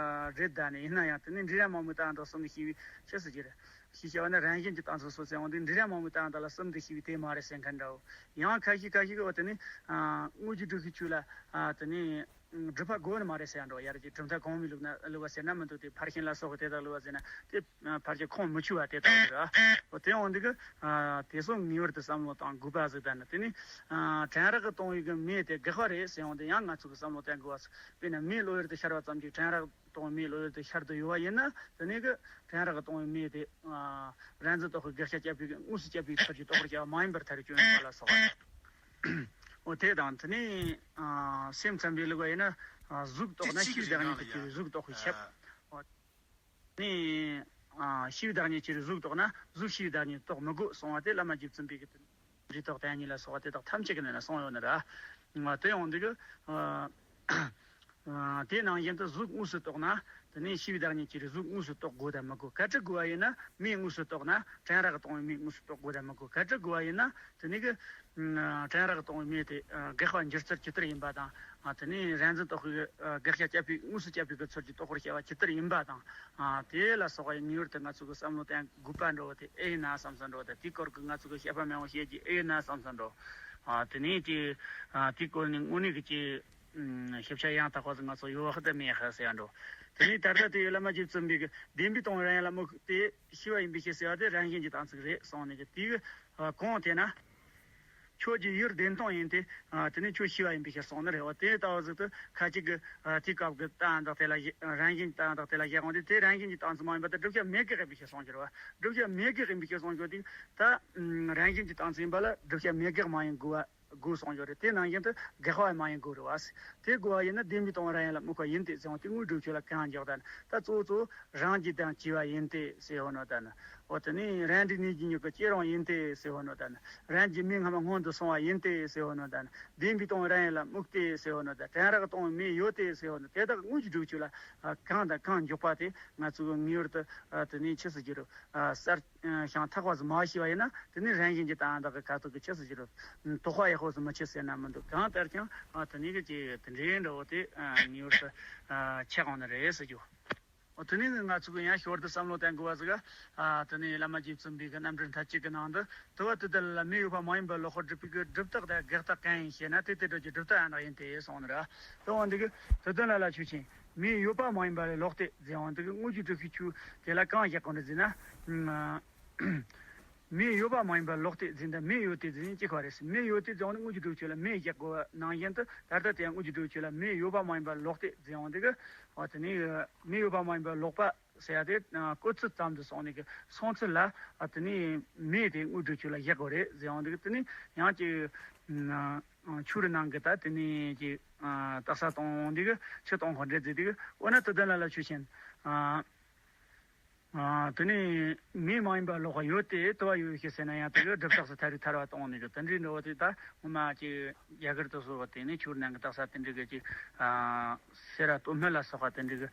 རེད། ད་ནི་ཡིན་ན་ཡང་དེ་ནི་འབྲས་རང་མ་དམིགས་བཏང་དང་གསུམ་གྱི་ཤེས་པའི་ཕྱིར་ཟེར་གྱི་རེད། ཤེས་བྱ་བ་ནི་རང་བཞིན་གྱིས་བཏང་ཚུལ་གསུངས་ཟེར་འོང་དུས། འབྲས་རང་མ་དམིགས་བཏང་དང་ལ་གསུམ་དུ་ཤེས་པའི་དེ་མ་རེད་ཟེར་མཁན་འདྲ་བོ། ཡང་ཁ་ཤས་ཁ་ཤས་ཀྱིས་འོ་དེ་ནི། ཨ། དངོས་རྒྱུ་སྒྲུབ་ཆོས་ལ། ཨ། དེ་ནི། སྒྲུབ་པ་དགོས་ནི་མ་རེད་ཟེར་ཡང་འགྲོ་ཡ་རེད། ཀྱི་གྲུབ་མཐའ་གོང་མའི་ལུགས་ན་ལུགས་པ་ཟེར་ན་མི་འདུག་དེ་ཕར་ཕྱིན་ལ་སོགས་པ་དེ་དག་ལུགས་པ་ཟེར་ན་དེ་ཕར་ཕྱིན་ཁུངས་མི་འཁྱོལ་བ་དེ་དག་རེད། འོ་དེ་འོང་དུས་ཀྱི། ཨ། དེ་ཚོ་ངེས་པར་དུ་བསམ་བློ་བཏང་དགོས་པ་ཟིག་ད་ནི་དེ་ནི། ཨ། དྲན་རེག་གི་སྟོང་པའི་གི་མེ་དེ་དགག་པ་རེད་ཟེར་འོང་དུས་ཡང་ང་ཚོ་གི་བསམ་བློ་བཏང་དགོས་པ་ཟིག་དཔེར་ན་མེ་བློ་ཡུལ་དུ་ཤར་བ་ཙམ་གྱིས་དྲན་རེག་སྟོང་པའི་མེ་བློ་ཡུལ་དུ་ཤར་དུ་ཡོད་པ་ཡིན་ན། དེ་ནི་གི་དྲན་རེག་གི་སྟོང་པའི་མེ་དེ། ཨ། རང་འཛིན་རྟོག་གི་དགག་བྱ་བཅད་པའི་གི་དངོས་སུ་བཅད་པའི་ཚུལ་གྱིས་རྟོགས་པར་བྱ་བ་མ་ཡིན་པར་ཐལ། སྐྱོན་ཡོད་པ་ལ་སོགས་པ། འོ་དེ་དང་དེ་ནས། ཨ། སེམས་ཙམ་པའི་ལུགས་པ་ཡིན་ན། ཨ། གཟུགས་རྟོགས་ན་ཤེས་པའི་བདག་ཉིད་ཀྱི་ཕྱིར་གཟུགས་རྟོགས་པས་ཁྱབ། འོ་ནི། ཨ། ཤེས་པའི་བདག་ཉིད་ཀྱི་ཕྱིར་གཟུགས་རྟོགས་ན་གཟུགས་ཤེས་པའི་བདག་ཉིད་རྟོགས་མི་དགོས་གསུངས་པ་དེ་བླ་མ་རྗེ་བཙུན་པའི་གི་དེ་ནི། རིགས་རྟོག་དོན་གཉིས་ལ་སོགས་པ་དེ་དག་ཐམས་ཅད་ཀྱི་ནང་ན་གསུངས་ཡོད་ནི་རེད། དེ་ཡོང་དུས་ཀྱི། ཨ། ཨ། དེ་ནང་བཞིན་དུ་གཟུགས་དངོས་སུ་རྟོགས་ན། དེ་ནས་ཤེས་པའི་བདག་ཉིད་ཀྱི་གཟུགས་དངོས་སུ་རྟོགས་དགོས་དང་མི་དགོས། གལ་ཏེ་དགོས་པ་ཡིན་ན་མེ་དངོས་སུ་རྟོགས་ན། དྲན་རེག་གི་སྟོང་པའི་མེ་དངོས་སུ་རྟོགས་དགོས་དང་མི་དགོས། གལ་ཏེ་དགོས་པ་ཡིན་ན་དེ་ནས་གི། ཨ། དྲན་རེག་གི་སྟོང་པའི་མེ་དེ། ཨ། དགག་པ་འགྱུར་ཚུལ་ཇི་ལྟར་ཡིན་པ་དང་། ཨ། དེ་ནས་རང་འཛིན་རྟོག་གི། ཨ། དགག་བྱ་བཅད་པའི་དངོས་སུ་བཅད་པའི་གི་ཚུལ་གྱིས་རྟོགས་པར་བྱ་བ་ཇི་ལྟར་ཡིན་པ་དང་། ཨ། དེ་ལ་སོགས་པ་ཡི་ངེས་པར་དུ་ང་ཚོ་གི་བསམ་བློ་གཏོང་དགོས་པ་འདྲ་བོ་དེ་ཨེ་ཡིན་ན་བསམ་བསམ་འདྲ་བོ་དང་། དེའི་སྐོར་གྱི་ང་ཚོ་གི་བཤད་པ་མང་བོ་བཤད་ཀྱི་ཨེ་ཡིན་ན་བསམ་བསམ་འདྲ་བོ། ཨ། དེ་ནས་དེ། ཨ། དེའི་སྐོར་ནས་དངོས་གནས་ཀྱི་ཅིག་ཨུམ། ཞིབ་ཆ་ཡང་དག་པ་ཟིག་ང་ཚོ་ཡོད་ཧ་ད་མེད་ཧ་ཟེར་ཡ་འགྲོ། དེ་ནས་ད་ལྟ་དེ་བླ་མ་རྗེ་བཙུན་པའི་གི་བདེན་པའི་སྟོང་པའི་རང་ཡན་ལ་དམིགས་ཏེ་ཤེས་པ་ཡིན་པའི་ཕྱིར་ཟེར་བ་དེ་རང་བཞིན་གྱིས་བཏང་ཚུལ་རེད་གསུངས་ནས་ཀྱི། དེའི་གི། ཨ། གོང་དེ་ན། ཁྱོད་ཀྱི་ཡུལ་བདེན་སྟོང་ཡིན་ཏེ། ཨ། དེ་ནས་ཁྱོད་ཤེས་པ་ཡིན་པའི་ཕྱིར་གསུངས་ནི་རེད་བ། དེ་ལྟ་བུ་ཟིག་ཏུ་ཁ་ཅིག་གི། ཨ། དེའི་སྐབས་ཀྱི་རྟགས་འདི་དེ་ལ་བཞག་རང་བཞིན་རྟགས་འདི་དེ་ལ་བཞག་འོང་དུས་དེ་རང་བཞིན་གྱིས་བཏང་ཚུལ་མ་ཡིན་པ་དེ་བསྒྲུབ་བྱ་མེད་དགག་ཡིན་པའི་ཕྱིར་གསུངས་ཀྱི་རེད་བ། བསྒྲུབ་བྱ་མེད་དགག་ཡིན་པའི་ཕྱིར་གསུངས་ཀྱི་འོང་དུས་ད། ཨུམ། རང་བཞིན་གྱིས་བཏང་ཚུལ་ཡིན་པ་ལ་བསྒྲུབ་བྱ་མེད་དགག་མ་ཡིན་དགོས་པ། དགོས་གསུངས་ཡོད་རེད། དེ་ནང་བཞིན་དུ་དགག་པ་མ་ཡིན་དགོས་རེད་བ། དེ་དགོས་པ་ཡིན་ན་བདེན་པའི་སྟོང་པའི་རང་ཡན་ལ་དམིགས་པ་ཡིན་ཏེ་ཟེར་བ་དེ་དངོས་སྒྲུབ་ཆོས་ལ་གང་འཇོག་ད་ནི། ད་གཙོ་བོ་གཙོ་བོ་རང་རྒྱུད་དང་བཅས་པ་ཡིན་ཏེ་ཟེར་ཡོད་ནོ། ད་ནི་ འོ་དེ་ནས་རང་འདྲའི་ནས་ཀྱི་མྱུ་གུ་སྐྱེ་རུང་ཡིན་ཏེ་ཟེར་བ་ནོ་ད་ནི། རང་གི་མི་སྔ་མ་སྔོན་དུ་སོང་བ་ཡིན་ཏེ་ཟེར་བ་ནོ་ད་ནི། བདེན་པའི་སྟོང་རང་ཡིན་ལ་དམིགས་ཏེ་ཟེར་བ་ནོ་ད། དྲན་རག་སྟོང་མེ་ཡོད་དེ་ཟེར་བ་ནོ། དེ་དག་དངོས་ཀྱི་སྒྲུབ་བྱེད་ལ་གང་དང་གང་འཇོག་པ་དེ་ང་ཚོས་ངེས་པར་དུ་དེ་ནས་ཆི་ཟེར་རྒྱུ་རེད། གསལ་ཤིང་ཐག་པ་ཟིག་མ་ཤེས་པ་ཡིན་ན། དེ་ནས་རང་བཞིན་གྱིས་ད་བདག་གི་ཁ་ཐུག་གི་ཆི་ཟེར་རྒྱུ་རེད། དོགས་པ་ཡག་པོ་ཟིག་མི་ཆེ་ཟེར་ན་མི་འདུག་གང་ལྟར་ཀྱང་དེ་ནས་གི་ཅིག་དེ་འདྲའི་འདྲ་བོ་དེ་ངེས་པར་དུ་ཆགས་འོང་ནི་རེད་ཟེར་རྒྱུ། འོ་དེ་ནས་ང་ཚོ་གི་ཡང་ཞོར་དུ་བསམ་བློ་གཏོང་དགོས་པ་ཟིག་ག་དེ་ནས་བླ་མ་རྗེ་བཙུན་པའི་གི་རྣམ་འགྲེལ་མཐའ་གཅིག་གི་ནང་དུ། དུ་བ་དུ་ལྡན་ལ་མེ་ཡོད་པ་མ་ཡིན་པར་ལོག་པར་སྒྲུབ་པའི་གི་སྒྲུབ་རྟགས་དང་དགག་རྟགས་གང་ཡིན་ཞེ་ན། དེ་དེ་འདྲ་གི་སྒྲུབ་རྟགས་ཡང་དག་ཡིན་ཏེ་གསུངས་ནི་ར། དུ་བ་འདི་གི་དུ་ལྡན་ལ་ལ་ཆོས་ཅན། མེ་ཡོད་པ་མ་ཡིན་པ་ལས་ལོག་སྟེ་ཟེར་བ་འདི་གི་དངོས་ཀྱི་སྒྲུབ་བྱེད་ཆོས་དེ་ལ་གང་བཞག་གོ་འདྲ་ཟེར་ན། མེ་ཡོད་པ་མ་ཡིན་པར་ལོག་སྟེ་ཟེར་འདི། མེ་ཡོད་དེ་ཟེར་ནི་གཅིག་པ་རེད། མེ་ཡོད་དེ་ཟེར་བ་ནི་དངོས་ཀྱི་སྒྲུབ་བྱེད་ལ་མེ་བཞག་དགོས་པ་ནང་བཞིན་དུ། ད་ལྟ་དེ་ཡང་དངོས་ཀྱི་སྒྲུབ་བྱེད་ལ་མེ་ཡོད་པ་མ་ཡིན་པར་ལོག་སྟེ་ཟེར་བ་འདི་གི། འོ་དེ་ནི་མེ་ཡོད་པ་མ་ཡིན་པར་ལོག་པ་ཟེར་ཡ་དེ་གོ་ཚུལ་ཙམ་དུ་སོང་ནས་གི། སོང་ཚུལ་ལ་དེ་ནི་མེ་དེ་དངོས་སྒྲུབ་བྱེད་ལ་བཞག་དགོས་རེད་ཟེར་བ་འདི་གི། དེ་ནི་ཡང་གཅིག་ཆོས་ར་ནང་གི་ད་དེ་ནི་གཅིག་རྟགས་གསལ་གཏོང་འོང་འདི་གི་ཆི་གཏོང་གོ་འདྲ་ཟེར་འདི་གི། འོ་ན་དུ་ལྡན་ལ་ལ་ཆོས་ཅན། དེ་ནས་མེ་མ་ཡིན་པར་ལོག་པ་ཡོད་དེ། དུ་བ་ཡོད་ཞེས་ཟེར་ན་ཡང་དེ་གི་སྒྲུབ་རྟགས་སུ་ཐལ་རིགས་ཐལ་བ་གཏོང་ནས་གི། དེ་འདྲའི་འགྲོ་བ་དེ་ད་ངོ་མ་ཅིག་རྒྱ་གར་དུ་སོགས་པ་དེ་ནས་ཆོས་ར་ནང་གི་རྟགས་གསལ་དེ་འདྲའི་གི་ཅིག་སེ་ར་སྟོད་སྨད་ལ་སོགས་པ་དེ་འདྲའི་གི།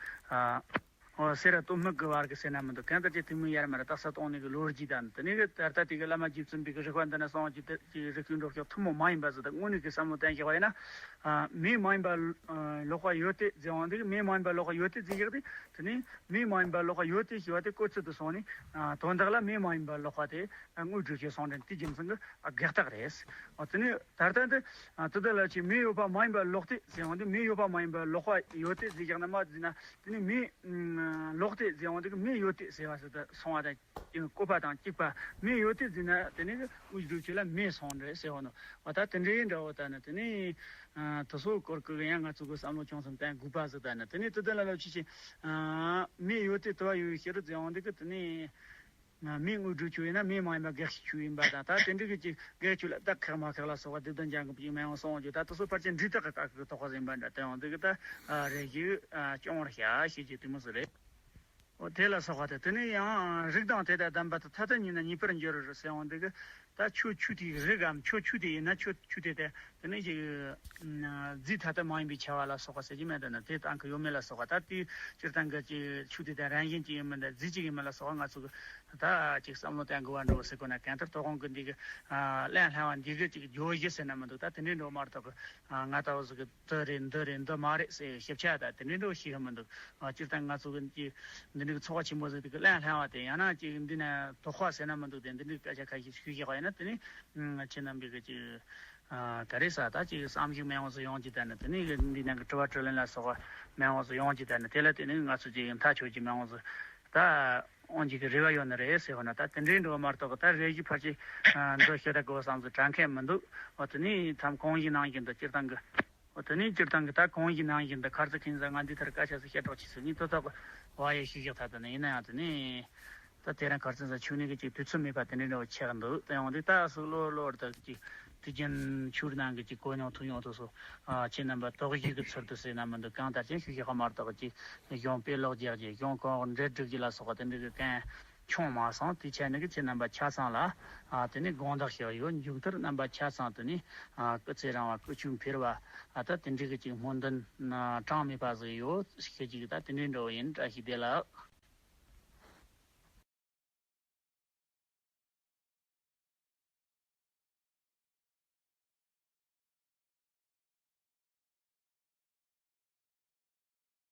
འོ་སེ་ར་སྟོད་སྨད་གི་བར་གི་ཟེར་ན་མི་འདུག་གང་ལྟར་ཅིག་དེ་མོ་ཡར་མར་རྟགས་གསལ་གཏོང་ནས་གི་ལོ་རྒྱུས་དང་། དེ་ནས་གི་ད་ལྟ་དེ་གི་བླ་མ་རྗེ་བཙུན་པའི་གི་རིགས་པ་འདི་ན་སོང་ཅིག་དེ་ཅིག་རིགས་ཀྱི་འགྲོ་ཕྱོགས་ཐུན་མོང་མ་ཡིན་པ་ཟིག་ད་དངོས་གནས་གི་བསམ་བློ་གཏན་འཇོག་པ་ཡིན་ན། མེ་མ་ཡིན་པར་ལོག་པ་ཡོད་དེ་ཟེར་བ་འདི་གི། མེ་མ་ཡིན་པར་ལོག་པ་ཡོད་དེ་ཟེར་ཡག་དེ། དེ་ནས་མེ་མ་ཡིན་པར་ལོག་པ་ཡོད་དེ་ཞེས་པ་དེ་གོ་ཚུལ་དུ་སོང་ནས། དོན་དག་ལ་མེ་མ་ཡིན་པར་ལོག་པ་དེ་དངོས་སྒྲུབ་བྱེད་སོང་དྲན་དེ་རྒྱུ་མཚན་གྱི་དགག་རྟགས་རེད། འོ་དེ་ནས་ད་ལྟ་འདི་དུ་ལྡན་ལ་ཆོས་ཅན། མེ་ཡོད་པ་མ་ཡིན་པར་ལོག་སྟེ་ཟེར་བ་འདི། མེ་ཡོད་པ་མ་ཡིན་པར་ལོག་པ་ཡོད་དེ་ཟེར་ཡག་ན་མ་ཟེར་ན། དེ་ནས་མེ་ལོག་སྟེ་ཟེར་བ་འདི་གི་མེ་ཡོད་དེ་ཟེར་བ་ཟིག་ད་སོང་བ་དང་། བཀོད་པ་དང་གཅིག་པ། མེ་ཡོད་དེ་ཟེར་ན་དེ་ནས་དངོས་སྒྲུབ་བྱེད་ལ་མེ་སོང་རེད་ཟེར་བ་ནོ། འོ་ད་དེ་འདྲའི་འདྲ་བོ་ད་ནི་དེ་ནས་དེ་ཚོ་སྐོར་གི་ཡང་ང་ཚོ་གི་བསམ་བློ་ཅུང་ཙམ་གཏོང་དགོས་པ་ཟིག་ད་ནི། དེ་ནས་དུ་ལྡན་ལ་ལ་ཆོས་ཅན། མེ་ཡོད་དེ་དུ་བ་ཡོད་ཤེས་རེད་ཟེར་བ་འདི་གི་དེ་ནས། མེ་དངོས་སྒྲུབ་ཆོས་ཡིན་ན་མེ་མ་ཡིན་པ་དགག་བྱའི་ཆོས་ཡིན་པ་དང་། ད་དེ་འདྲ་གི་ཅིག་དགག་ཆོས་ལ་དག་ཁག་མ་ཁག་ལ་སོགས་པ་སྡེ་བདུན་སྦྱང་དགོས་པའི་མེད་འོང་སོང་འོང་རྒྱུ། ད་དེ་ཚོ་ཕལ་ཆེར་འབྲས་རྟགས་ཀྱི་དགག་གི་དོགས་པ་ཟིན་པ་འདྲ། དེ་ཡང་འདི་གི་ད་རེ་ཞིག་སྐྱོན་བར་བྱ་ཞེས་ཀྱི་དེ་མོ་ཟིག་རེད། འོ་དེ་ལ་སོགས་པ་དེ། དེ་ནས་ཡང་རིགས་དང་དེ་དག་ལྡན་པ་དེ་ཐ་དད་ཉིད་ན་ཉེས་པར་འགྱུར་རོ་ཟེར་འོང་འདི་གི། ད་ཆོས་ཆོས་དེའི་རིགས་གམ། ཆོས་ཆོས་དེ་ཡིན་ན་ཆོས་ཆོས་དེ་དེ། དེ་ནས་ཅིག་རྫས་ཐ་དད་མ་ཡིན་པའི་ཁྱབ་པ་ལ་སོགས་པ་ཟེར་གྱི་མེད་དེ་ན། དེ་དང་གི་ཡོད་མེད་ལ་སོགས་པ། ད་དེའི་སྤྱིར་བཏང་གི་ཅིག་ཆོས་དེ་དེ་རང་བཞིན་གྱིས་ཡིན་མིན་དང་རྫས་གཅིག་ཡིན་མིན་ལ་སོགས་པ་ང་ཚོ་གི་ད་ཅིག་བསམ་བློ་གཏོང་དགོས་པ་འདྲ་བོ་ཟེར་དགོས་ན། གང་ལྟར་དོ་དགོང་གི་འདི་གི་ཨ་གླེང་སློང་བ་འདི་གི་ཅིག་བརྗོད་གཞི་ཟེར་ན་མི་འདུག་ད་དེ་འདྲའི་འདྲ་བོ་མ་གཏོགས་གི། ཨ་ང་ལྟ་བུ་ཟིག་གི་འདི་རེད་འདི་རེད་འདི་མ་རེད་ཟེར་ཞིབ་ཆ་ད་དེ་འདྲའི་འདྲ་བོ་ཤེས་ཀྱི་མི་འདུག་ཨ་སྤྱིར་བཏང་ང་ཚོ་གི་འདི་འདི་འདྲའི་གི་ཚོགས་པ་ཆེན་པོ་ཟིག་དེ་གི་གླེང་སློང་བ་དེ། ཡང་ན་ཅིག་འདི་ན་དོགས་པ་ཟེར་ན་མི་འདུག་དེ་འདི་འདྲའི་སྐད་ཆ་ཁ་ཤས་ཤིག་བཤད་པ་ཡིན་ན། དེ་ནས་ཁྱེད་རྣམ་པས་གི་ཅིག་ཨ་ག་རེ་ཟེར། ད་ཅིག་བསམ་གཞིག་མང་བོ་ཟིག་ཡོང་རྒྱུ། ད་ནི་དེ་ནས་འདི་ནང་གི་དྲི་བ་དྲིས་ལན་ལ་སོགས་པ་མང་བོ་ཟིག་ཡོང་རྒྱུ། ད་ནི་དེ་ལ་བརྟེན་ནས་ང་ཚོ་ཅིག་མཐའ་ཆོད་རྒྱུ་མང་བོ་ཟིག་ད་འོང་རྒྱུ་གི་རེ་བ་ཡོད་ནི་རེད་ཟེར་བ་ན། ད་དེ་འདྲའི་འགྲོ་བ་མ་གཏོགས་གི་ད་རེ་ཞིག་ཕལ་ཆེར་ཨ་འདི་ཤོད་ད་དགོས་བསམ་ཟིག་དྲན་མཁན་མི་འདུག་འོ་དེ་ནས་མཚམས་གོང་བཞིན་ནང་བཞིན་དུ་སྤྱིར་བཏང་གི། འོ་དེ་ནས་སྤྱིར་བཏང་གི་ད་གོང་བཞིན་ནང་བཞིན་དུ་ཁར་ཚི་ཁིན་ས་ང་འདི་ལྟར་སྐད་ཆ་ཟིག་བཤད་གྲོགས་ཆེ་ཟིག་ནི་ཏོ་ཏོ་གི་བ་ཡེ་ཤུ་བཞག་ཐ་ད་ནི་ཡིན་ན་ཡང་། དེ་ནས། ད་དེ་རིང་ཁར་ཚན་ས་ཆུ་ནས་གི་ཅིག་དུས་ཚོད་མེད་པ་དེ་འདྲ་འདྲ་བོ་ཆགས་འདུག་དེ་ཡང་འདི་ད་སུ་ལོ་ལོར་ད་གི་ཅིག་དུས་རྒྱུན་ཆུ་ནང་གི་ཅིག་གོ་མྱོང་ཐུག་མྱོང་དུ་སོ། ཨ་ཁྱེད་རྣམ་པ་དོགས་གཞི་གི་ཚུལ་དུ་ཟེར་ན་མི་འདུག་གང་ལྟར་ཀྱང་ཤུགས་ཤིག་ཧ་མ་གཏོགས་ཀྱི་གཞུང་དཔེ་ཀློག་རྒྱག་རྒྱུ། གཞུང་གང་འབྲེལ་སྒྲིག་རྒྱུ་ལ་སོགས་པ་དེ་འདྲ་གི་གང་བྱུང་མ་སོང་། དེ་ཆ་ནས་གི་ཁྱེད་རྣམ་པ་ཆ་ཚང་ལ་ཨ་དེ་ནས་དགོངས་དག་ཞུ་ཡོད། མཇུག་མཐར་རྣམ་པ་ཆ་ཚང་དུ་ནི་ཨ་སྐུ་ཚེ་རིང་བ། སྐུ་ཕྱུགས་འཕེལ་བ། ཨ་ད་དེ་འདྲ་གི་ཅིག་སྨོན་འདུན་ཨ་གྲངས་མེད་པ་ཟིག་ཡོད་ཞུ་རྒྱུ་གི། ད་དེ་འདྲ་འདྲ་བོ་ཡིན། བཀྲ་ཤིས་བདེ་ལེགས།